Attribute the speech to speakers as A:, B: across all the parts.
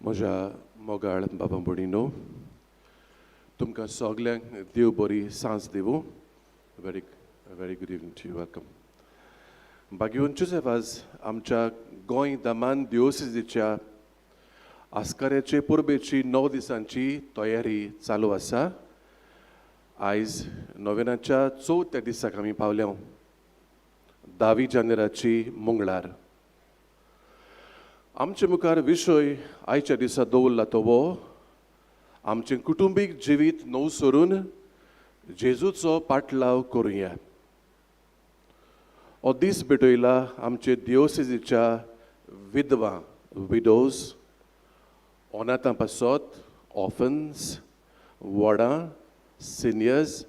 A: म्हज्या मोगाळ बाबा भयणीनो, तुमकां सगल्यांक देव बरी सांज दिवूं. Very very good evening to you. Welcome. भाग्यवंत जुझेफ आज आमच्या गोंय दमान दिओसिजीच्या आस्काऱ्याचे परबेची 9 दिसांची तयारी चालू आसा. आयज नोवेनाच्या चवथ्या दिसाक आमी पावल्या, 10 जानेराची मंगळार. आमचे मुखार विशय आयच्या दिसा दवरला तो वो आमचें कुटुंबीक जिवीत नव सरून जेजूचो पाटलाव करुया. हो दीस भेटयला आमचे दिओसिजीच्या विधवा, विडोज, अनाथां पासत, ऑर्फन्स, वडां, सिनियर्स,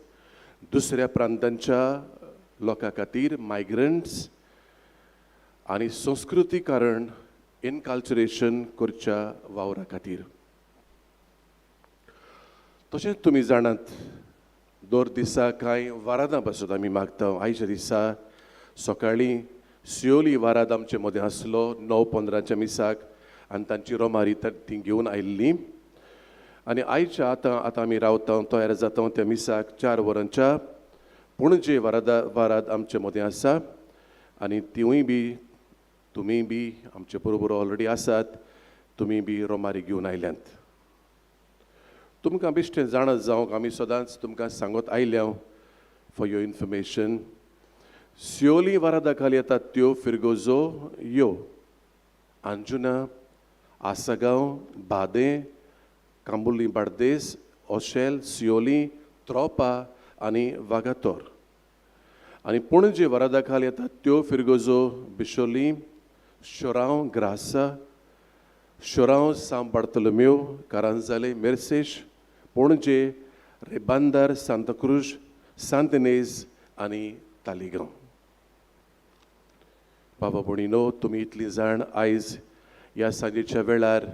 A: दुसऱ्या प्रांतांच्या लोकां खातीर, मायग्रंट्स आनी संस्कृतीकरण इनकल्चरेशन करच्या वावरा खातीर. तशेंच तुमी जाणात, दर दिसा कांय वारादां पासत आमी मागता. आयच्या दिसा सकाळीं सियोली वाराद आमचे मदें आसलो 9:15 मिसाक आनी तांची रोमारी ती घेवन आयिल्ली. आनी आयच्या आतां आतां आमी रावता, तयार जाता त्या मिसाक 4 वरांच्या पणजे वाराद आमचे मदें आसा. आनी तिवूय बी तुमी बी आमचे बरोबर ऑलरेडी आसात, तुमी बी रोमारी घेवन आयल्यात. तुमकां बेश्टें जाणा जावंक आमी सदांच तुमकां सांगत आयल्या, फॉर your information, Siolim वारादा खाली येतात त्यो फिरगोजो यो अंजुना, आसगांव, बादें, कांबुली, बार्देस, ओशेल, सियोली, त्रोपा आनी वागातोर. आनी पणजे वारादा खाली येतात त्यो फिरगोजो, बिशोली, शोरांव, ग्रासा, शोरांव, सांत बार्तोलोमेव, कारांजाले, मेर्सेश, पणजे, रेबांदार, सांताक्रूज, सांत इनेज आनी तालिगांव. बाबा भयणीनो, तुमी इतलीं जाण आयज ह्या सांजेच्या वेळार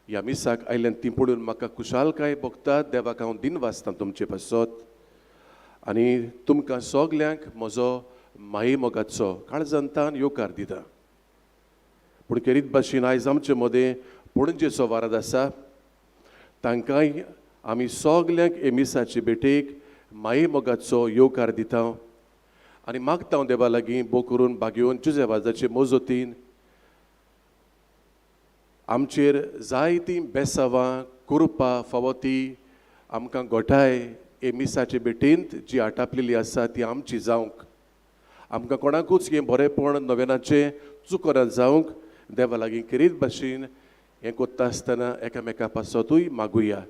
A: ह्या मिसाक आयल्यान ती पळोवन म्हाका खुशालकाय भोगता. देवाक हांव दिन वाचता तुमचे पासत आनी तुमकां सगल्यांक म्हजो माई मोगाचो काळजांतान येवकार दिता. पूण खेरीत भाशेन आयज आमचे मदें पणजेचो वाराद आसा, तांकांय आमी सगल्यांक हे मिसाचे भेटेक माई मोगाचो येवकार दिता आनी मागता देवा लागीं भो करून भाग्योवन जुझे वाजाचे मजतीन आमचेर जायतीं बेसावां, कुरपा फावो ती आमकां गोठाय हे मिसाचे भेटेंत जी आटापलेली आसा ती आमची जावंक, आमकां कोणाकूच हें बरेंपण नव्यानाचें चुकना जावंक देवा लागीं खेरीत भाशेन हें कोत्ता आसतना एकामेका पासतूय मागुया.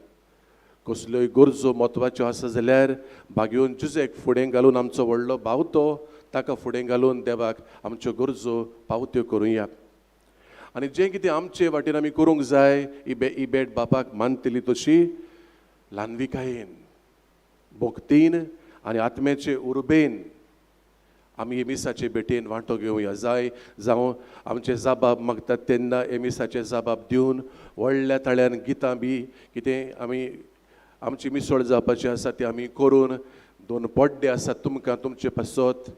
A: कसल्योय गरजो म्हत्वाच्यो आसा जाल्यार भाग्योवन जुझेक फुडें घालून, आमचो व्हडलो भाव तो, ताका फुडें घालून देवाक आमच्यो गरजो पावत्यो करुया. आनी जें कितें आमचे वाटेन आमी करूंक जाय ही भेट बापाक मानतली तशी ल्हानविकायेन, भक्तीन आनी आत्म्याचे उर्बेन आमी हे मिसाचे भेटेन वांटो घेवया. जाय जावं आमचे जाबाब मागतात तेन्ना हे मिसाचे जाबाब दिवन व्हडल्या ताळ्यान गितां बी कितें आमी आमची मिसळ जावपाची आसा ती आमी करून, 2 पड्डे आसात तुमकां तुमचे पासत,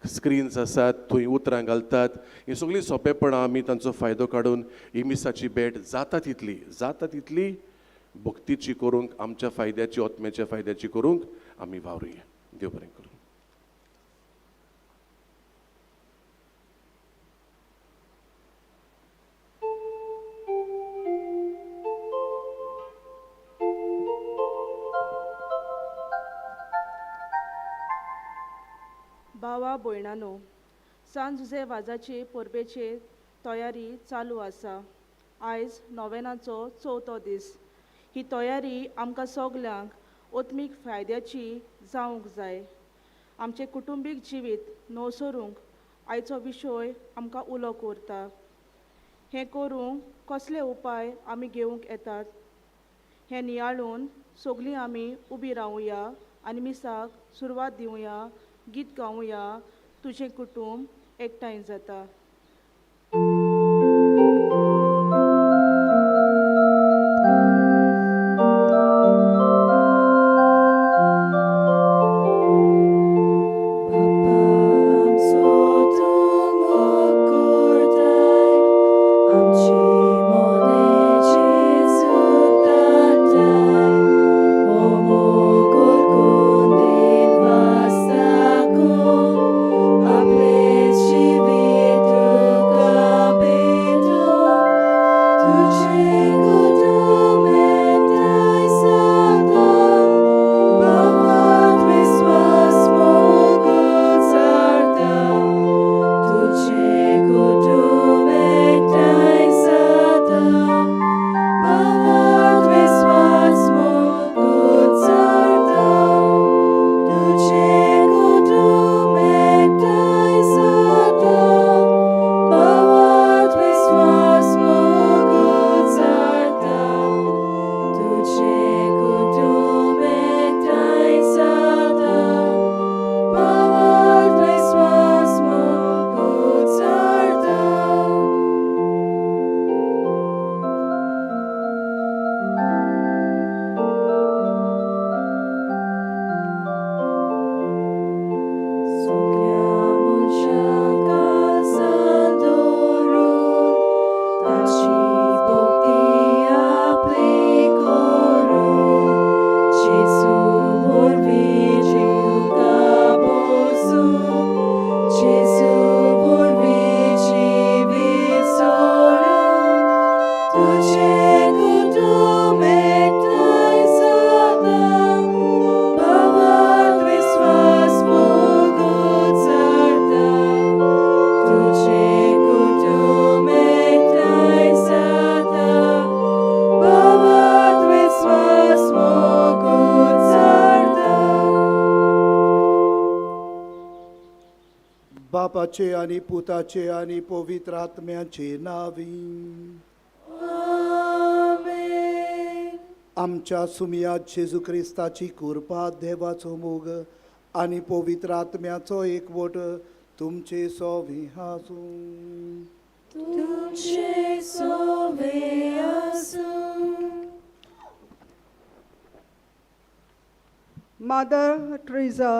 A: स्क्रिन्स आसात थंय उतरां घालतात, हीं सगळीं सोंपेपणां आमी तांचो फायदो काडून ही मिसाची भेट जाता तितली जाता तितली भक्तीची करूंक, आमच्या फायद्याची, आत्म्याच्या फायद्याची करूंक आमी वावरुया. देव बरें करूं.
B: भावा भयणानो, सांत जुझे वाजाचे परबेचे तयारी चालू आसा. आयज नोवेनाचो चवथो दीस. ही तयारी आमकां सगल्यांक आत्मीक फायद्याची जावंक जाय. आमचें कुटुंबीक जिवीत नवसरूंक आयचो विशय आमकां उलो करता. हें करूंक कसले उपाय आमी घेवंक येतात हें नियाळून सगलीं आमी उबी रावुया आनी मिसाक सुरवात दिवया, गीत गावया, तुजें कुटुंब एकठांय जाता.
C: आमची मोनेची तुझे कुटुंब एकठांय जाता, भावार्थ विस्वास मोग उचारता. तुझे कुटुंब एकठांय जाता, भावार्थ विस्वास मोग उचारता.
D: बापाचे आणि पुताचे आणि पवित्र आत्म्याचे नावी.
C: आमेन.
D: आमच्या सुमया जेजू क्रिस्ताची कृपा, देवाचो मोग आणि पवित्र आत्म्याचो एकवट तुमचे सोवी आसूं.
C: तुझे सोवे आसूं.
E: मादर ट्रिजा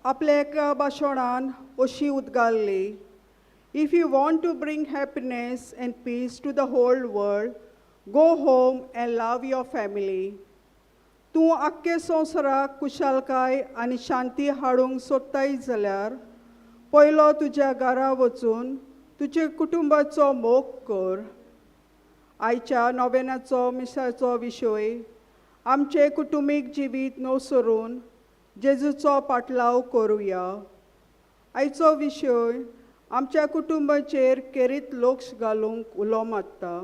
E: आपल्या एका भाशणान अशी उद्गारली, if you want to bring happiness and peace to the whole world, go home and love your family. तूं आख्खे संवसाराक कुशालकाय आनी शांती हाडूंक सोदताय जाल्यार पयलो तुज्या घरा वचून तुज्या कुटुंबाचो मोग कर. आयच्या नोवेनाचो मिसाचो विशय आमचें कुटुंबीक जिवीत नवसरून जेजूचो पाटलाव करुया. आयचो विशय आमच्या कुटुंबाचेर केरीत लक्ष घालूंक उलो मारता.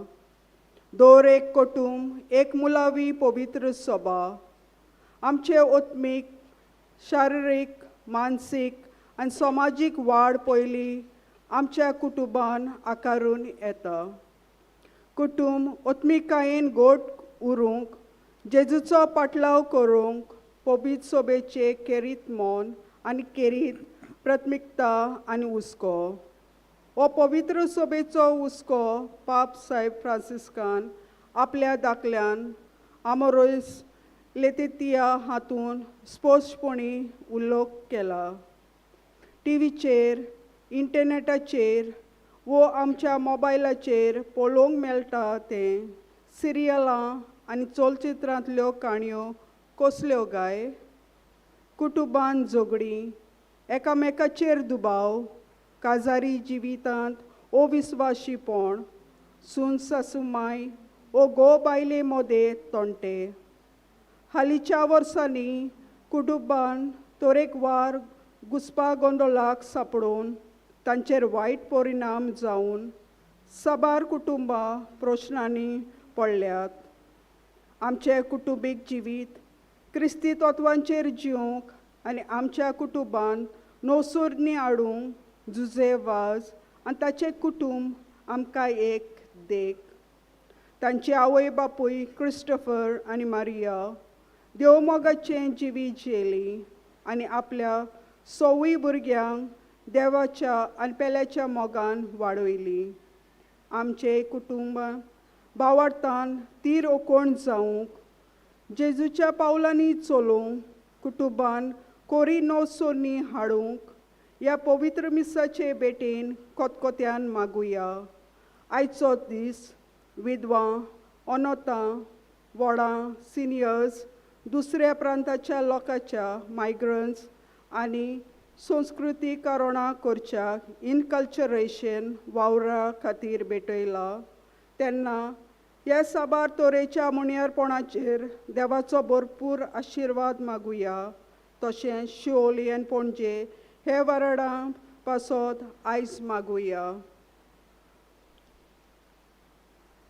E: दर एक कुटुंब एक मुलावी पवित्र सभा. आमचे आत्मीक, शारिरीक, मानसीक आनी समाजीक वाड पयली आमच्या कुटुंबान आकारून येता. कुटुंब आत्मिकायेन गोट उरूंक, जेजूचो पाटलाव करूंक पवित्र सोबेचे केरीत मन आनी केरीत प्राथमिकता आनी हुस्को. हो पवित्र सोबेचो हुस्को पाप साहेब फ्रांसिस्कान आपल्या दाखल्यान आमोरोस लेतितिया हातून स्पश्टपणी उल्लेख केला. टिवीचेर, इंटरनेटाचेर वो आमच्या मोबायलाचेर पळोवंक मेळटा तें सिरियलां आनी चलचित्रांतल्यो काणयो कसल्यो गाय? कुटुंबान झगडीं, एकामेकाचेर दुबाव, काजारी जिवितांत अविस्वाशीपण, सून सासुमाय ओ घोव बायले मदें तोंटे. हालींच्या वर्सांनी कुटुंबान तरेकवार घुस्पा गोंदळाक सांपडून तांचेर वायट परिणाम जावन साबार कुटुंबां प्रश्नांनी पडल्यात. आमचें कुटुंबीक जिवीत क्रिस्ती तत्वांचेर जिवंक आनी आमच्या कुटुंबान नवसुरणी हाडूंक जुजे वाज आनी ताचें कुटुंब आमकां एक देख. तांचे आवय बापूय क्रिस्टफर आनी मारिया देवमोगाचें जिवीत झेली आनी आपल्या सोवूय भुरग्यांक देवाच्या आनी पेल्याच्या मोगान वाडयली. आमचें कुटुंब भावार्थान तीर ओकोण जावंक, जेजूच्या पावलांनी चलोवंक, कुटुंबान कोरी नवसोनी हाडूंक ह्या पवित्र मिसाचे भेटेन कोतकोत्यान मागुया. आयचो दीस विधवां, अनोतां, व्हडां, सिनियर्स, दुसऱ्या प्रांताच्या लोकांच्या मायग्रंट्स आनी संस्कृतीक कारणां करच्या इनकल्चरेशन वावरा खातीर भेटयला तेन्ना ह्या साबार तरेच्या मुणयारपणाचेर देवाचो भरपूर आशिर्वाद मागुया. तशेंच शिवोली आनी पणजे हे वराडां पासत आयज मागुया.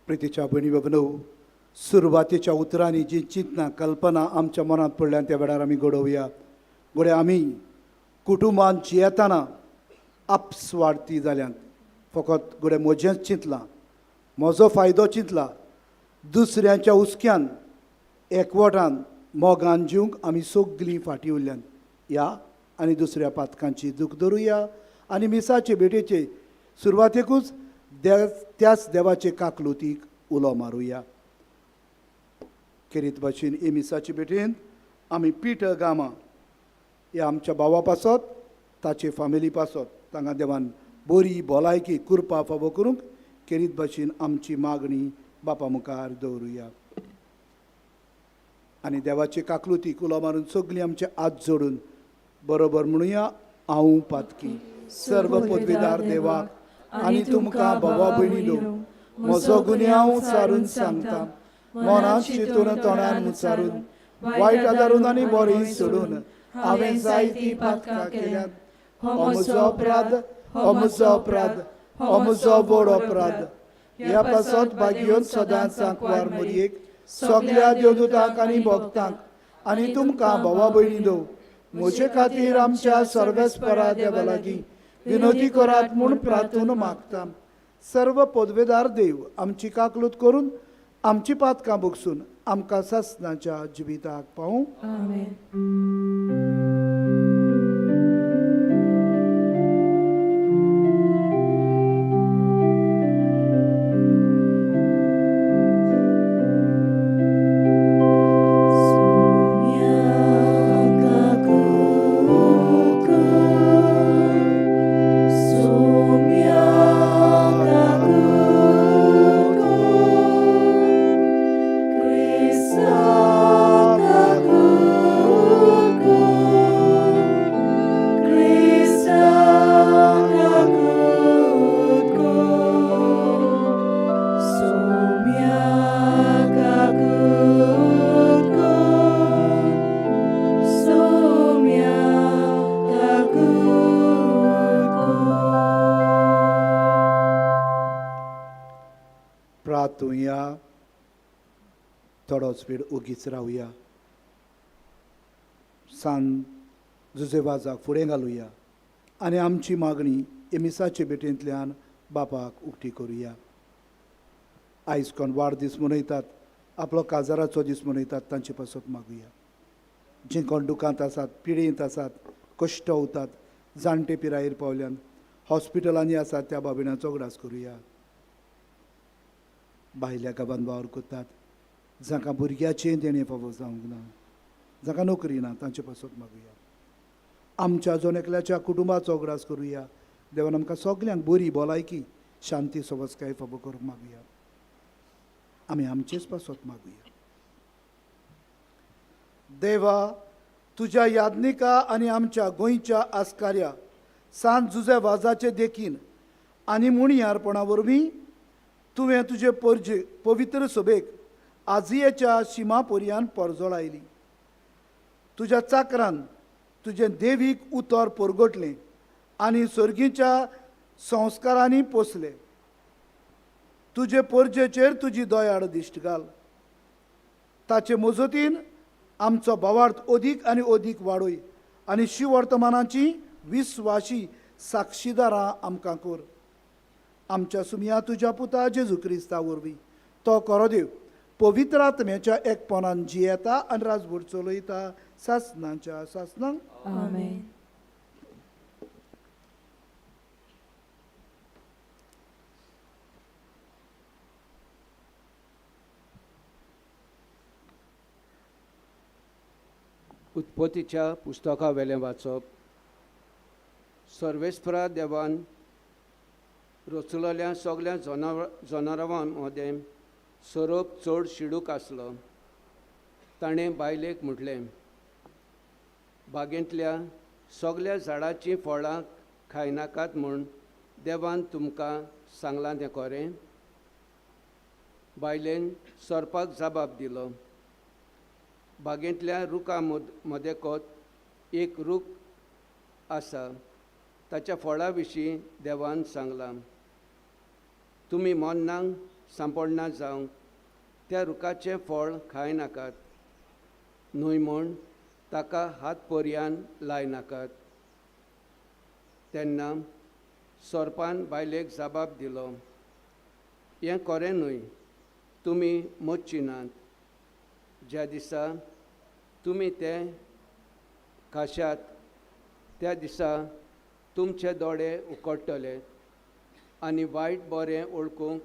D: प्रितीच्या भयणी बाबनो, सुरवातेच्या उतरांनी जी चिंतना कल्पना आमच्या मनांत पडल्या त्या वेळार आमी घडोवया. घडये आमी कुटुंबान जियेतना आपस्वार्थी जाल्यात. फकत घडये म्हजेंच चिंतलां, म्हजो फायदो चिंतला, दुसऱ्यांच्या हुस्क्यान एकवटान मोगान जिवंक आमी सगलीं फाटीं उरल्यान. ह्या आनी दुसऱ्या पातकांची दूख धरुया आनी मिसाचे भेटेचे सुरवातेकूच त्याच देवाचे काकलुतीक उलो मारुया. खेरीत भाशेन हे मिसाचे भेटेन आमी पीटर गामा ह्या आमच्या भावा पासत, ताचे फामिली पासत तांकां देवान बरी भलायकी कृपा फावो करूंक खेरीत भाशेन आमची मागणी बापा मुखार दवरुया. आनी देवाचे काकलुतीक उलो मारून सगळीं आमचे हात जोडून बरोबर म्हणुया, हांव पातकी सर्व पदवीदार देवाक आनी तुमकां भावा भयणीनो म्हजो गुन्यांव उचारून सांगता, मनांत चिंतून तोंडान उचारून, वायट आदारून आनी बरी सोडून हांवें जायतीं पातकां केल्यात. हो म्हजो अपराध, हो म्हजो अपराध, हो म्हजो व्हड अपराध. ह्या पासत भाग्योन सदांच सांकवार मोरयेक, सगल्या देवदूतांक आनी भक्तांक आनी तुमकां भावा भयणी दव म्हजे खातीर आमच्या सर्वेस्परा देवा लागीं विनोदी करात म्हूण प्रार्थून मागता. सर्व पदवेदार देव आमची काकलूत करून आमची पातकां भोगसून आमकां सासणाच्या जिविताक पावूं.
C: आमेन.
D: प्रार्थुया. थोडोच वेळ ओगीच रावया. सान जुजे वाजाक फुडें घालुया आनी आमची मागणी एमिसाचे भेटेंतल्यान बापाक उक्ती करुया. आयज कोण वाडदीस मनयतात, आपलो काजाराचो दीस मनयतात, तांचे पासत मागुया. जे कोण दुकांत आसात, पिडेंत आसात, कश्ट वतात, जाणटे पिरायेर पावल्यान हॉस्पिटलांनी आसात, त्या बाबीणाचो उगडास करुया. भायल्या गांवांत वावर करतात, जांकां भुरग्याचें देणें फावो जावंक ना, जांकां नोकरी ना, तांचे पासत मागुया. आमच्या जण एकल्याच्या कुटुंबाचो उगडास करुया. देवान आमकां सगल्यांक बरी भलायकी, शांती, सवसकाय फावो करूंक मागुया. आमी आमचेच पासत मागुया. देवा, तुज्या यादनिका आनी आमच्या गोंयच्या आस्कार्या सांत जुजे वाजाचे देखीन आनी मुणयारपणा वरवीं तुवें तुजे परजे पवित्र सभेक आजयेच्या शिमा पर्यान परजोळायली. तुज्या चाकरान तुजें देवीक उतर परगटलें आनी सर्गीच्या संस्कारांनी पोसले. तुजे परजेचेर तुजी दयाळ दिश्ट घाल. ताचे मजतीन आमचो भावार्थ अदीक आनी अदीक वाडय आनी शिवर्तमानाची विस्वाशी साक्षीदारां आमकां कर. आमच्या सुमया तुज्या पुता जेजू क्रिस्ता वरवीं तो करो देव पवित्र आत्म्याच्या एकपणान जियेता आनी राजभर चलयता सासणाच्या सासणांक.
C: आमेन.
F: उत्पत्तीच्या पुस्तका वेलें वाचप. सर्वेस्परा देवान रचलेल्या सगल्या जनावरां मदें सोरोप चड शिडूक आसलो. ताणें बायलेक म्हटलें, बागेंतल्या सगल्या झाडाचीं फळां खायनाकात म्हूण देवान तुमकां सांगलां तें खरें? बायलेन सोरपाक जबाब दिलो, बागेंतल्या रुखा मदेकोत एक रूख आसा, ताच्या फळा विशीं देवान सांगलां, तुमी मोन्नाक सांपडना जावंक त्या रुखाचें फळ खायनाकात, न्हय म्हूण ताका हात पर्यान लायनाकात. तेन्ना सोरपान बायलेक जबाब दिलो, हें खरें न्हय, तुमी मरची नात. ज्या दिसा तुमी तें खाशात त्या दिसा तुमचे दोळे उकडटले आनी वायट बरें वळखूंक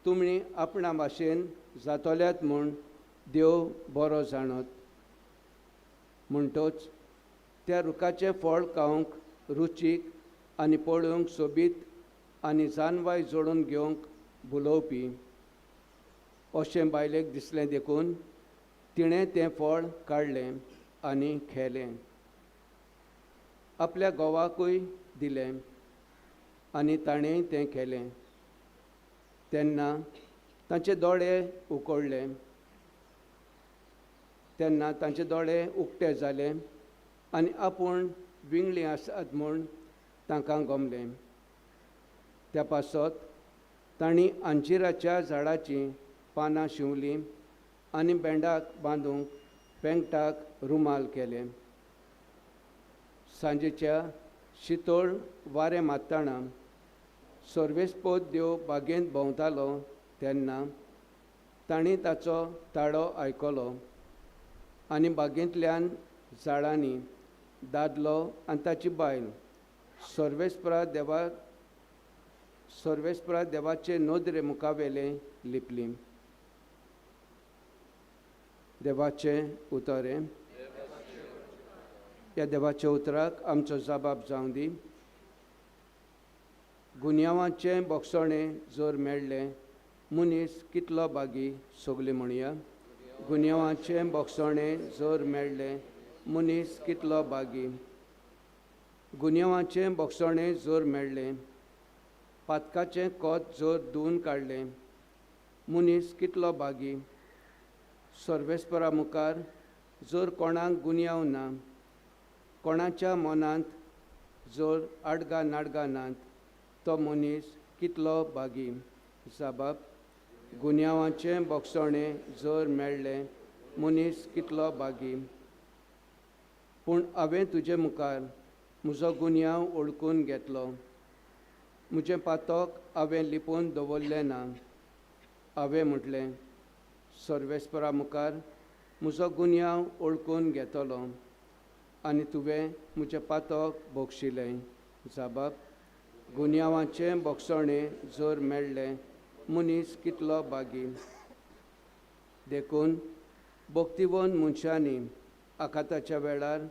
F: तुमी आपणा भाशेन जातल्यात म्हूण देव बरो जाणत. म्हणटोच त्या रुखाचें फळ खावंक रुचीक आनी पळोवंक सोबीत आनी जानवाय जोडून घेवंक भुलोवपी अशें बायलेक दिसलें देखून तिणें तें फळ काडलें आनी खेलें. आपल्या घोवाकूय दिलें आनी ताणेंय तें केलें. तेन्ना तांचे दोळे उकडले. तेन्ना तांचे दोळे उक्ते जाले आनी आपूण विंगळीं आसात म्हूण तांकां गमलें. त्या पासत तांणी अंजिराच्या झाडाचीं पानां शिंवलीं आनी बेंडाक बांदूंक पेंगटाक रुमाल केले. सांजेच्या शितोळ वारें मारतना सर्वेस्पोद देव बागेंत भोंवतालो तेन्ना तांणी ताचो ताळो आयकलो आनी बागेंतल्यान झाडांनी दादलो आनी ताची बायल सर्वेस्परा देवाचे नदरे मुखावेले लिपली. देवाचें उतर हें. ह्या देवाच्या उतराक आमचो जबाब जावं दी. गुन्यांवाचें बोगसणें जर मेळ्ळें मनीस कितलो बागी सगळीं म्हणया. गुन्यांवाचें बोगसणें जर मेळ्ळें मनीस कितलो बागी. गुन्यांवाचें बोगसणें जर मेळ्ळें पातकाचें कोत जर धुवन काडलें मनीस कितलो बागी. सर्वेस्परा मुखार जर कोणाक गुन्यांव ना, कोणाच्या मनांत जर आडगां नाडगां नात, तो मनीस कितलो बागी. जबाब गुन्यांवाचें बोगसणें जर मेळ्ळें मनीस कितलो बागी. पूण हांवें तुजे मुखार म्हजो गुन्यांव वळखून घेतलो, म्हजें पातक हांवें लिपोवन दवरलें ना. हांवें म्हटलें सर्वेस्परा मुखार म्हजो गुन्यांव वळखून घेतलो आनी तुवें म्हजें पातक बक्षिलें. जबाब गुन्यांवाचें बोगसणें जर मेळ्ळें मनीस कितलो बागी. देखून भक्तिवन मनशांनी आखाताच्या वेळार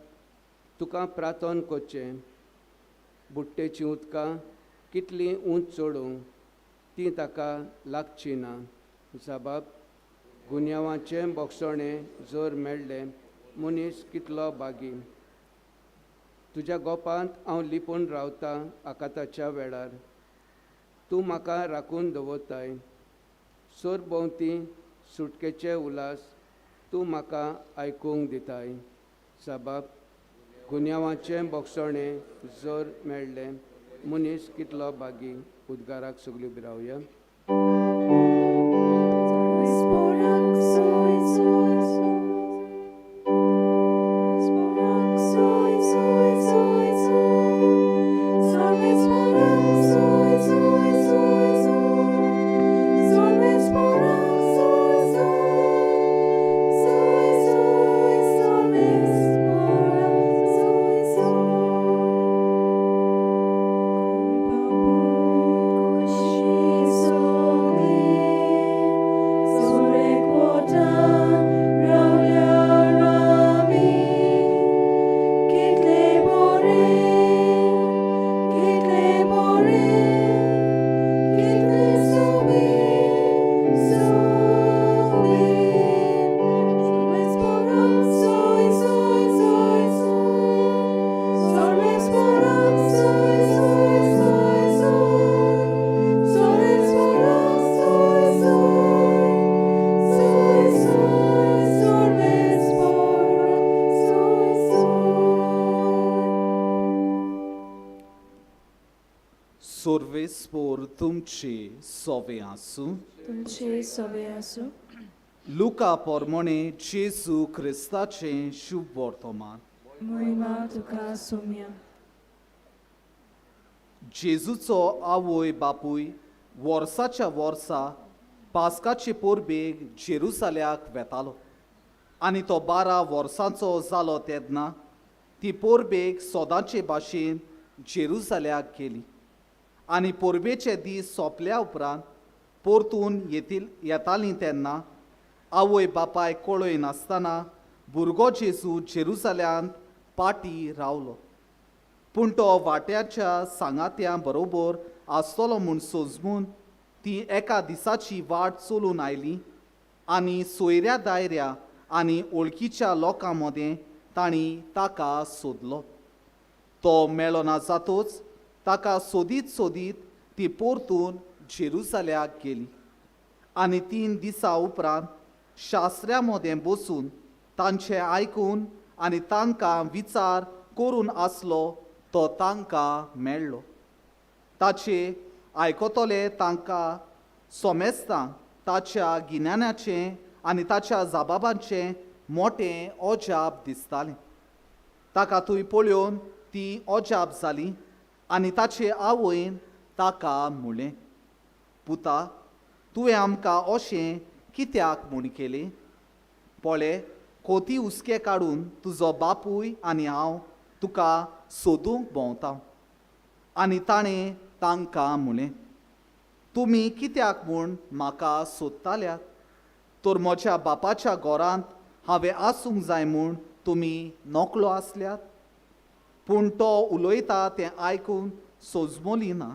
F: तुका प्रार्थन करचें. बुट्टेचीं उदकां कितलीं उंच चडूंक तीं ताका लागचीं ना. जबाब गुन्यांवाचें बोगसणें जर मेळ्ळें मनीस कितलो बागी. तुज्या गोपांत हांव लिपून रावतां आकाताच्या वेळार, तूं म्हाका राखून दवरताय. सरभोंवती सुटकेचे उल्हास तूं म्हाका आयकूंक दिताय. जबाब गुन्यांवाचें बोगसणें जर मेळ्ळें मनीस कितलो बागी. उद्गाराक सगळीं उबी रावया.
G: सर्वेस्पोर तुमचे सोवे आसूं.
C: तुमचे सोवे आसूं.
G: लुका पोरमोणे जेजू क्रिस्ताचें शुभ वर्तमान.
C: मोहिमा तुका सोम्या.
G: जेजूचो आवय बापूय वर्साच्या वर्सा पास्काचे परबेक जेरुजाल्याक वेतालो आनी तो 12 वर्सांचो जालो तेन्ना ती परबेक सदांचे भाशेन जेरुजाल्याक गेली आनी परबेचे दीस सोंपल्या उपरांत परतून येतालीं तेन्ना आवय बापाय कळय नासतना भुरगो जेजू जेरुजाल्यांत पाटी रावलो. पूण तो वाट्याच्या सांगात्यां बरोबर आसतलो म्हूण सोजमून ती एका दिसाची वाट चलून आयली आनी सोयऱ्या दायऱ्या आनी वळखीच्या लोकां मदें तांणी ताका सोदलो. तो मेळना जातोच ताका सोदीत सोदीत ती परतून जेरुजाल्याक गेली आनी 3 दिसां उपरांत शास्त्र्या मदें बसून तांचें आयकून आनी तांकां विचार करून आसलो तो तांकां मेळ्ळो. ताचे आयकतले तांकां सोमेस्तांक ताच्या गिन्यानाचें आनी ताच्या जबाबांचें मोटें अजाप दिसतालें. ताका थंय पळोवन ती अजाप जाली आनी ताचे आवयन ताका म्हणलें, पुता, तुवें आमकां अशें कित्याक म्हूण केलें? पळय, कोती हुस्के काडून तुजो बापूय आनी हांव तुका सोदूंक भोंवता. आनी ताणें तांकां म्हणलें, तुमी कित्याक म्हूण म्हाका सोदताल्यात? तर म्हज्या बापाच्या घरांत हांवें आसूंक जाय म्हूण तुमी नकळो आसल्यात? पूण तो उलयता तें आयकून सोजमोली ना.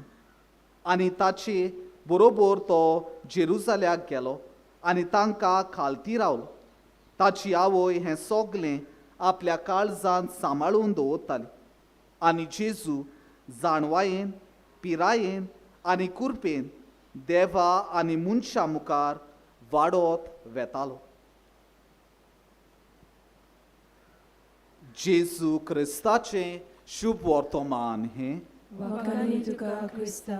G: आनी ताचे बरोबर तो जेरुजाल्याक गेलो आनी तांकां खालती रावलो. ताची आवय हें सगलें आपल्या काळजांत सांबाळून दवरताली. आनी जेजू जाणवायेन, पिरायेन आनी कुरपेन देवा आनी मनशां मुखार वाडत वेतालो. जेजू क्रिस्ताचें शुभ वर्तमान हें.
C: वाखाणी तुका क्रिस्ता.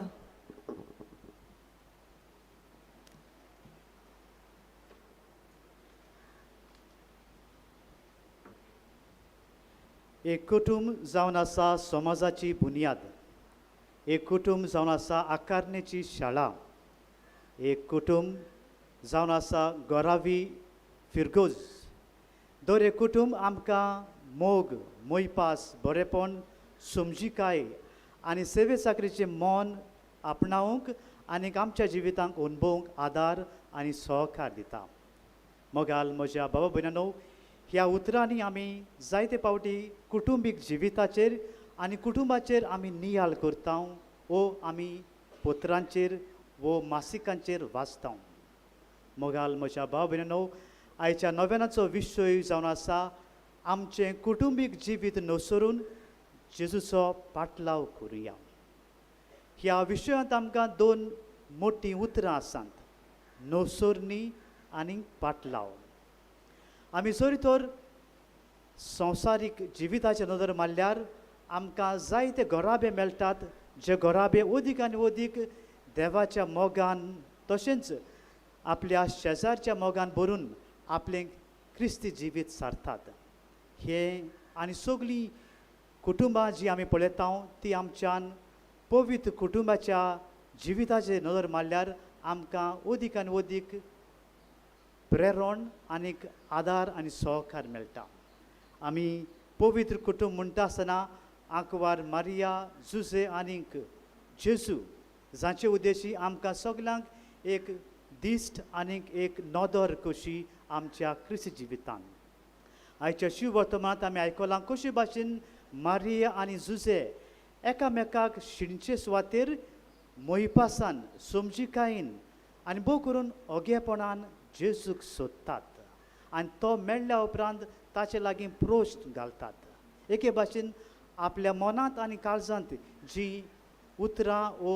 H: एक कुटुंब जावन आसा समाजाची बुन्याद, एक कुटुंब जावन आसा आकारणेची शाळा, एक कुटुंब जावन आसा गोरावी फिरगोज. दर एक कुटुंब आमकां मोग, मोयपास, बरेपण, समजिकाय आनी सेवे चाकरीचें मन आपणावंक आनी आमच्या जिवितांक अणभवंक आदार आनी सहकार दिता. मोगाल म्हज्या बाबा भयणांनो, ह्या उतरांनी आमी जायते फावटी कुटुंबीक जिविताचेर आनी कुटुंबाचेर आमी नियाळ करता वो आमी पत्रांचेर वो मासिकांचेर वाचता. मोगाल म्हज्या भाव भयणांनो, आयच्या नव्यानाचो विशय जावन आसा आमचें कुटुंबीक जिवीत नसरून जेजूचो पाटलाव करुया. ह्या विशयांत आमकां 2 मोटीं उतरां आसात, नसरणी आनी पाटलाव. आमी जरी तर संवसारीक जिविताचेर नदर मारल्यार आमकां जायते घराबे मेळटात, जे घराबे अदीक आनी अदीक देवाच्या मोगान तशेंच आपल्या शेजारच्या मोगान भरून आपलें क्रिस्ती जिवीत सारतात. हें आनी सगळीं कुटुंबां जीं आमी पळयता ती आमच्यान पवित्र कुटुंबाच्या जिविताचेर नदर मारल्यार आमकां अदीक आनी अदीक प्रेरण आनीक आदार आनी सहकार मेळटा. आमी पवित्र कुटुंब म्हणटा आसतना आंकवार मारिया, जुजे आनीक जेजू जांचे उद्देशी आमकां सगल्यांक एक दिश्ट आनीक एक नदर कशी आमच्या क्रिस्ती जिवितान. आयच्या शिव वर्तमानांत आमी आयकलां कशे भाशेन मारिया आनी जुजे एकामेकाक शिणचे सुवातेर मोहिपासान, समजिकायेन आनी भोव करून ओगेपणान जेजूक सोदतात आनी तो मेळ्ळ्या उपरांत ताचे लागीं प्रश्न घालतात. एके भाशेन आपल्या मनांत आनी काळजांत जी उतरां वो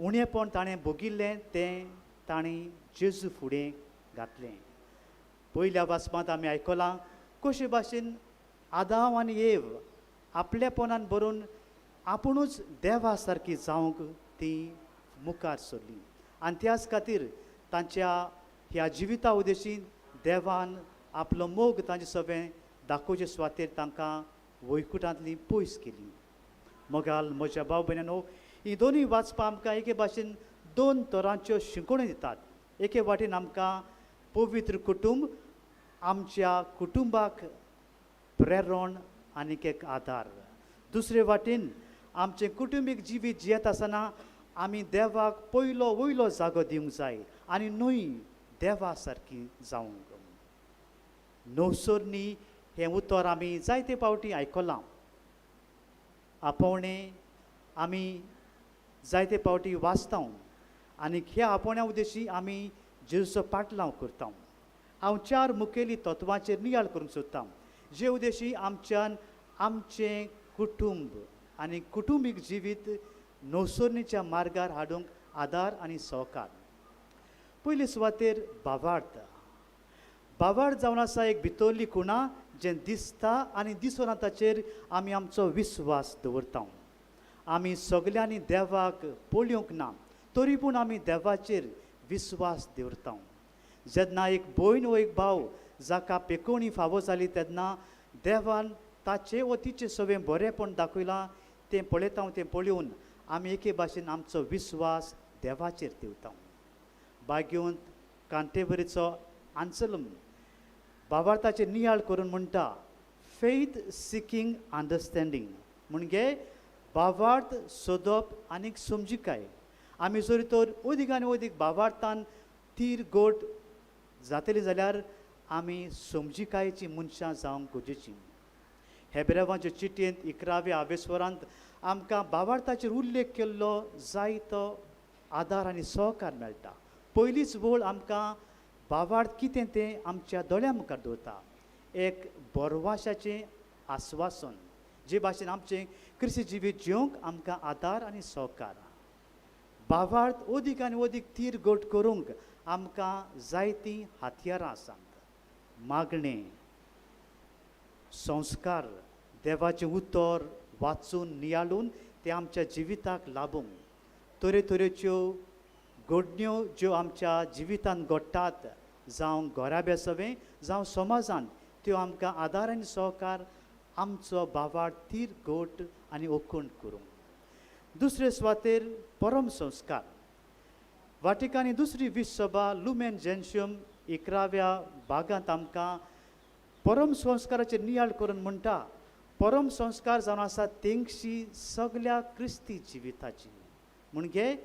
H: उणेपण ताणें भोगिल्लें तें ताणें जेजू फुडें घातलें. पयल्या वाचपांत आमी आयकलां कशे भाशेन आदाव आनी एव आपलेपणान भरून आपुणूच देवा सारकी जावंक ती मुखार सरली आनी त्याच खातीर तांच्या ह्या जिविता उद्देशी देवान आपलो मोग तांचे सगळें दाखोवचे सुवातेर तांकां वैकुटांतली पयस केली. मोगाल म्हज्या भाव भयणांनो, ही दोनूय वाचपां आमकां एके भाशेन 2 तरांच्यो शिकवण्यो दितात. एके वाटेन आमकां पवित्र कुटुंब आमच्या कुटुंबाक प्रेरण आनीक एक आदार, दुसरे वाटेन आमचें कुटुंबीक जिवीत जियेत आसतना आमी देवाक पयलो वयलो जागो दिवंक जाय आनी न्हय देवा सारकी जावंक. नवसरणी हें उतर आमी जायते फावटी आयकलां, आपोवणें आमी जायते फावटी वाचता आनी ह्या आपोवण्या उद्देशी आमी जेजूचो पाटलाव करता. हांव 4 मुखेली तत्वांचेर नियाळ करूंक सोदतां जे उद्देशी आमच्यान आमचें कुटुंब आनी कुटुंबीक जिवीत नवसरणीच्या मार्गार हाडूंक आदार आनी सहकार. पयले सुवातेर भावार्थ. भावार्थ जावन आसा एक भितरली खुणा जें दिसता आनी दिसना ताचेर आमी आमचो विस्वास दवरता. आमी सगल्यांनी देवाक पळोवंक ना तरी पूण आमी देवाचेर विस्वास दवरता. जेन्ना एक भयण वो एक भाव जाका पेकोवणी फावो जाली तेन्ना देवान ताचे वो तिचे सगळें बरेंपण दाखयलां तें पळयता, तें पळोवन आमी एके भाशेन आमचो विस्वास देवाचेर दवरता. बागेवंत कांटेबरीचो आंसलम भावार्थाचेर नियाळ करून म्हणटा, फेथ सिकींग अंडरस्टँडींग, म्हणजे भावार्थ सोदप आनीक समजिकाय. आमी जरी तर अदीक आनी अदीक भावार्थान तीर गोट जातली जाल्यार आमी समजिकायेची मनशां जावंक गरजेची. हेब्रेवाचे चिटयेंत 11व्या आवेस्वरांत आमकां भावार्थाचेर उल्लेख केल्लो जायतो आदार आनी सहकार मेळटा. पयलीच वळ आमकां भावार्थ कितें तें आमच्या दोळ्या मुखार दवरता, एक बरवाशाचें आस्वासन जे भाशेन आमचें क्रिस्ती जिवीत जिवंक आमकां आदार आनी सहकार. भावार्थ अदीक आनी अदीक तीर गोट करूंक आमकां जायतीं हातयारां आसात. मागणें, संस्कार, देवाचें उतर वाचून नियाळून तें आमच्या जिविताक लाबूंक, तरेतरेच्यो घडण्यो ज्यो आमच्या जिवितांत घडटात जावं घराब्या सवें जावं समाजान, त्यो आमकां आदार आनी सहकार आमचो भावार्थ तीर गोट आनी ओखण करूंक. दुसरे सुवातेर परम संस्कार. वाटिकानी दुसरी विश्वसभा लुमेन जेन्शियम 11व्या भागांत आमकां परम संस्काराचेर नियाळ करून म्हणटा, परम संस्कार जावन आसा तेंगशी सगल्या क्रिस्ती जिविताची. म्हणजे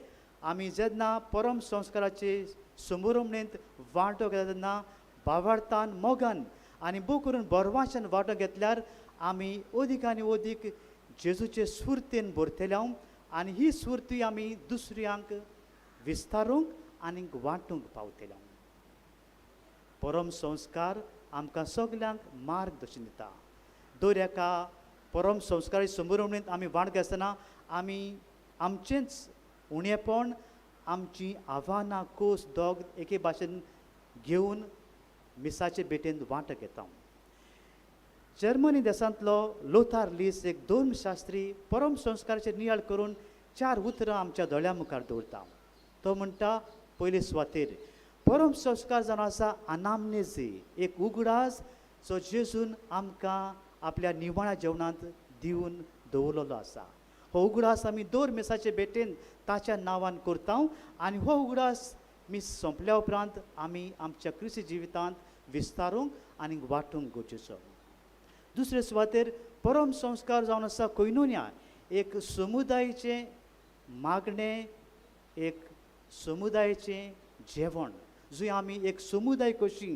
H: आमी जेन्ना परम संस्काराचे समोरमणेंत वांटो घेता तेन्ना भावार्थान मोगान आनी भोव करून बरवाशान वांटो घेतल्यार आमी अदीक आनी अदीक जेजूचे स्फुर्तेन भरतले आनी ही स्फुर्ती आमी दुसऱ्यांक विस्तारूंक आनी वांटूंक पावतले. परम संस्कार आमकां सगल्यांक मार्गदर्शन दिता. दर एका परम संस्काराचे समोरमणेंत आमी वांट घेतना आमी आमचेंच उणेपण, आमची आव्हानां, कोस, दोग एके भाशेन घेवन मिसाचे भेटेंत वांटो घेता. जर्मनी देशांतलो लोथार लीस एक धर्मशास्त्री परम संस्काराचेर नियाळ करून 4 उतरां आमच्या दोळ्या मुखार दवरता. तो म्हणटा, पयले सुवातेर परम संस्कार जावन आसा अनामनेजी, एक उगडास जो जेजून आमकां आपल्या निवाळ्या जेवणांत दिवन दवरलेलो आसा. हो उगडास आमी दर मिसाचे भेटेन ताच्या नांवान करता आनी हो उगडास मीस सोंपल्या उपरांत आमी आमच्या क्रिस्ती जिवितांत विस्तारूंक आनी वांटूंक गरजेचो. दुसरे सुवातेर परम संस्कार जावन आसा कोयनोनिया, एक समुदायचें मागणें, एक समुदायाचें जेवण, जंय आमी एक समुदाय कशी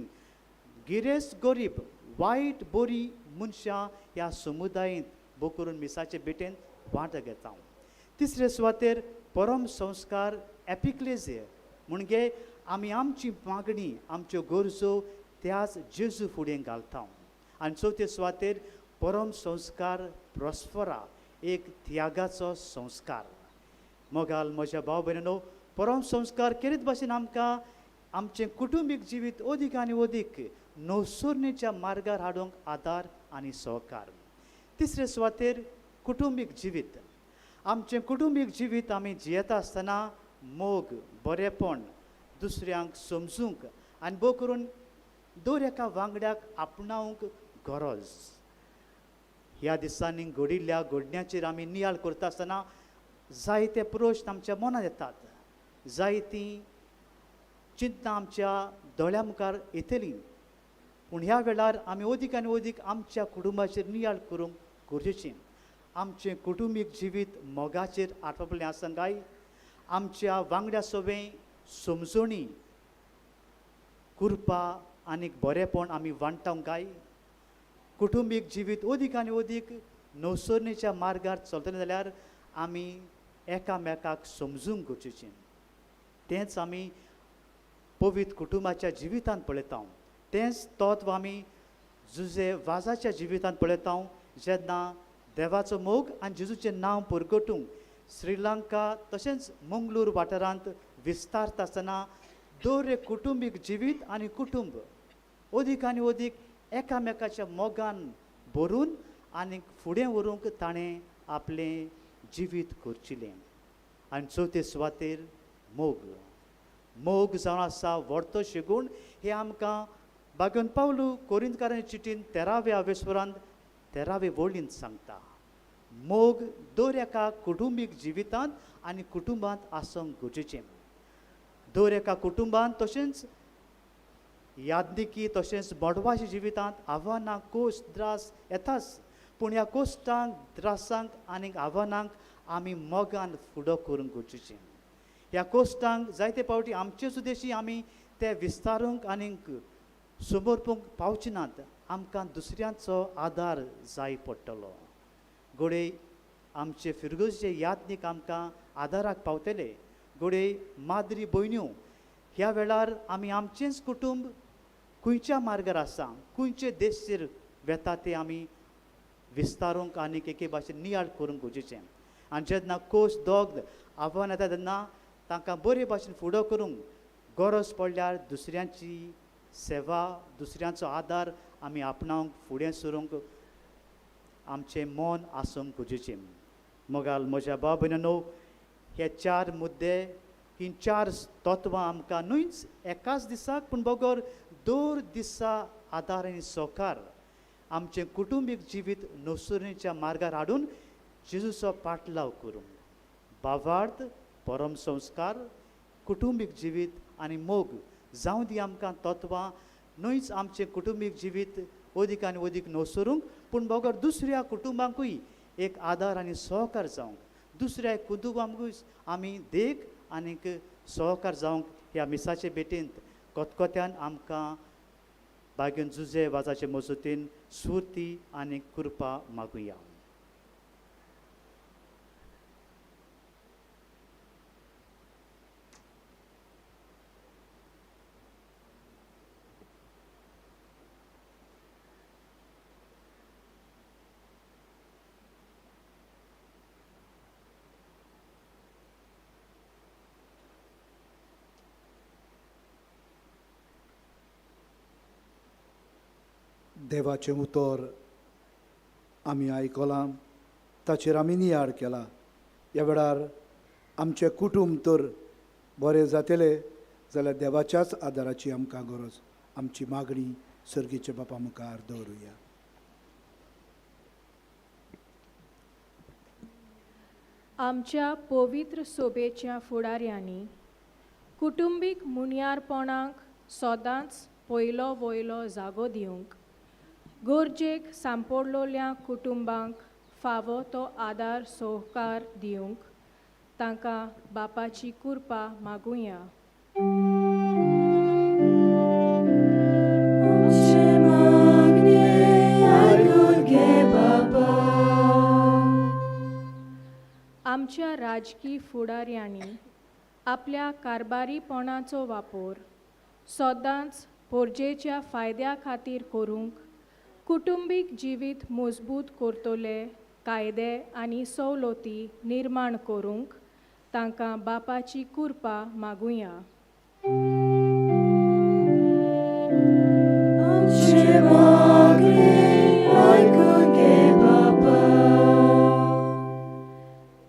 H: गिरेस्त गरीब वायट बरी मनशां ह्या समुदायेंत भोव करून मिसाचे भेटेन वांटो घेता. तिसरे सुवातेर परम संस्कार एपिक्लेजिया, म्हणजे आमी आमची मागणी, आमच्यो गरजो त्याच जेजू फुडें घालता. आनी चवथे सुवातेर परम संस्कार प्रोस्फरा, एक त्यागाचो संस्कार. मोगाल म्हज्या भाव भयणीनो, परम संस्कार केरीत भाशेन आमकां आमचें कुटुंबीक जिवीत अदीक आनी अदीक नवसरणेच्या मार्गार हाडूंक आदार आनी सहकार. तिसरे सुवातेर कुटुंबीक जिवीत. आमचें कुटुंबीक जिवीत आमी जियेता आसतना मोग, बरेपण, दुसऱ्यांक समजूंक आनी भोव करून दर एका वांगड्याक आपणावंक गरज. ह्या दिसांनी घडिल्ल्या घडण्याचेर आमी नियाळ करता आसतना जायते प्रश्न आमच्या मनांत येतात, जायतीं चिंतनां आमच्या दोळ्या मुखार येतलीं. पूण ह्या वेळार आमी अदीक आनी अदीक आमच्या कुटुंबाचेर नियाळ करूंक गरजेचें. आमचें कुटुंबीक जिवीत मोगाचेर आटपलें आसा काय आमच्या वांगड्या सवें समजणी, कृपा आनीक बरेपण आमी वांट्टा काय? कुटुंबीक जिवीत अदीक आनी अदीक नवसरणेच्या मार्गार चलतलें जाल्यार आमी एकामेकाक समजूंक गरजेचें. तेंच आमी पवित्र कुटुंबाच्या जिवितांत पळयता, तेंच तत्व आमी जुजे वाजाच्या जिवितांत पळयता. जेन्ना देवाचो मोग आनी जेजूचें नांव परगटूंक श्रीलंका तशेंच मंगळूर वाठारांत विस्तारता आसतना दर एक कुटुंबीक जिवीत आनी कुटुंब अदीक आनी अदीक एकामेकाच्या मोगान भरून आनी फुडें व्हरूंक ताणें आपलें जिवीत करचिलें. आनी चवथे सुवातेर मोग. मोग जावन आसा व्हडतो शेगूण. हें आमकां बागन पावलू कोरिंतकारांचे चिटीन 13व्या वेसवरांत 13वे वळींत सांगता. मोग दर एका कुटुंबीक जिवितांत आनी कुटुंबांत आसूंक गरजेचें. दर एका कुटुंबांत तशेंच यादनिकी तशेंच बोडवाशी जिवितांत आव्हानां कोश त्रास येताच, पूण ह्या कोश्टांक त्रासांक आनी आव्हानांक आमी मोगान फुडो करूंक गरजेचें. ह्या कोश्टांक जायते फावटी आमचे सुदेशी आमी ते विस्तारूंक आनीक समर्पूंक पावचे नात. आमकां दुसऱ्यांचो आदार जाय पडटलो. घडये आमचे फिरगोजचे यादनीक आमकां आदाराक पावतले. घडये माद्री भयण्यो ह्या वेळार आमी आमचेंच कुटुंब खंयच्या मार्गार आसा, खंयचे देशचेर वेता ते आमी विस्तारूंक आनीक एके भाशेन नियाळ करूंक गरजेचें. आनी जेन्ना कोश दोग आव्हान येता तेन्ना तांकां बरे भाशेन फुडो करूंक गरज पडल्यार दुसऱ्यांची सेवा, दुसऱ्यांचो आदार आमी आपणावंक फुडें सरूंक आमचें मन आसूंक गरजेचें. मोगाल म्हज्या भाव भयणांनो, हे चार मुद्दे, ही चार तत्वां आमकां न्हूच एकाच दिसाक पूण बगर दर दिसा आदार आनी सहकार आमचें कुटुंबीक जिवीत नसुरणीच्या मार्गार हाडून जेजूचो पाटलाव करूंक भावार्थ, परम संस्कार, कुटुंबीक जिवीत आनी मोग जावं दी आमकां तत्वां न्हूच आमचें कुटुंबीक जिवीत अदीक आनी अदीक नसरूंक पूण बगर दुसऱ्या कुटुंबांकूय एक आदार आनी सहकार जावंक, दुसऱ्या कुटुंबांकूय आमी देख आनीक सहकार जावंक ह्या मिसाचे भेटींत कोतकोत्यान आमकां बागेन जुजे वाजाचे मजतीन स्फूर्ती आनी कृपा मागुया.
D: देवाचें उतर आमी आयकलां, ताचेर आमी नियाळ केला. ह्या वेळार आमचें कुटूंब तर बरें जातलें जाल्यार देवाच्याच आदाराची आमकां गरज. आमची मागणी सर्गीच्या बापा मुखार दवरुया.
C: आमच्या पवित्र सोबेच्या फुडाऱ्यांनी कुटुंबीक मुनयारपणाक सदांच पयलो वयलो जागो दिवंक, गरजेक सांपडलोल्या कुटुंबांक फावो तो आदार सहकार दिवंक तांकां बापाची कृपा मागुया. आमच्या राजकी फुडाऱ्यांनी आपल्या कारबारीपणाचो वापर सदांच पोरजेच्या फायद्या खातीर करूंक, कुटुंबीक जिवीत मजबूत करतले कायदे आनी सवलती निर्माण करूंक तांकां बापाची कृपा मागुया.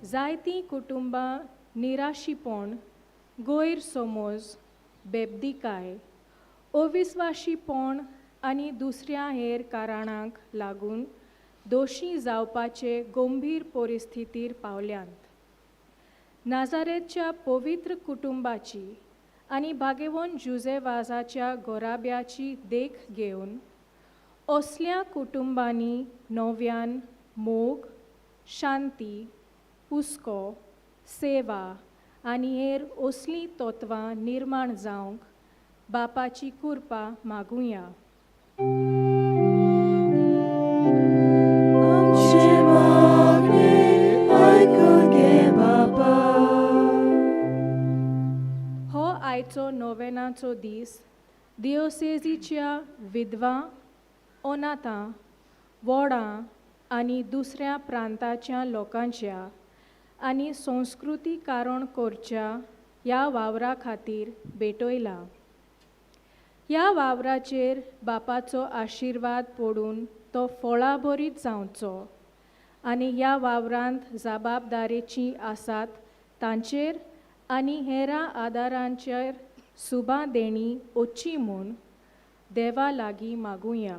C: जायतीं कुटुंबां निराशीपण, गैरसमज, बेबदीकाय, अविस्वाशीपण आनी दुसऱ्या हेर कारणांक लागून दोशी जावपाचे गंभीर परिस्थितीर पावल्यांत. नाजारेतच्या पवित्र कुटुंबाची आनी भागेवन जुजे वाजाच्या गोराब्याची देख घेवन असल्या कुटुंबांनी नव्यान मोग, शांती, हुस्को, सेवा आनी हेर असलीं तत्वां निर्माण जावंक बापाची कृपा मागुया. हो आयचो नोवेनाचो दीस दियोसेजीच्या विधवा, अनाथां, वडां आनी दुसऱ्या प्रांताच्या लोकांच्या आनी संस्कृतीकारण करच्या ह्या वावरा खातीर भेटयला. ह्या वावराचेर बापाचो आशिर्वाद पडून तो फळाभरीत जावचो आनी ह्या वावरांत जबाबदारेची आसात तांचेर आनी हेरां आदारांचेर सुबा देणी वच्ची म्हूण देवा लागीं मागुया.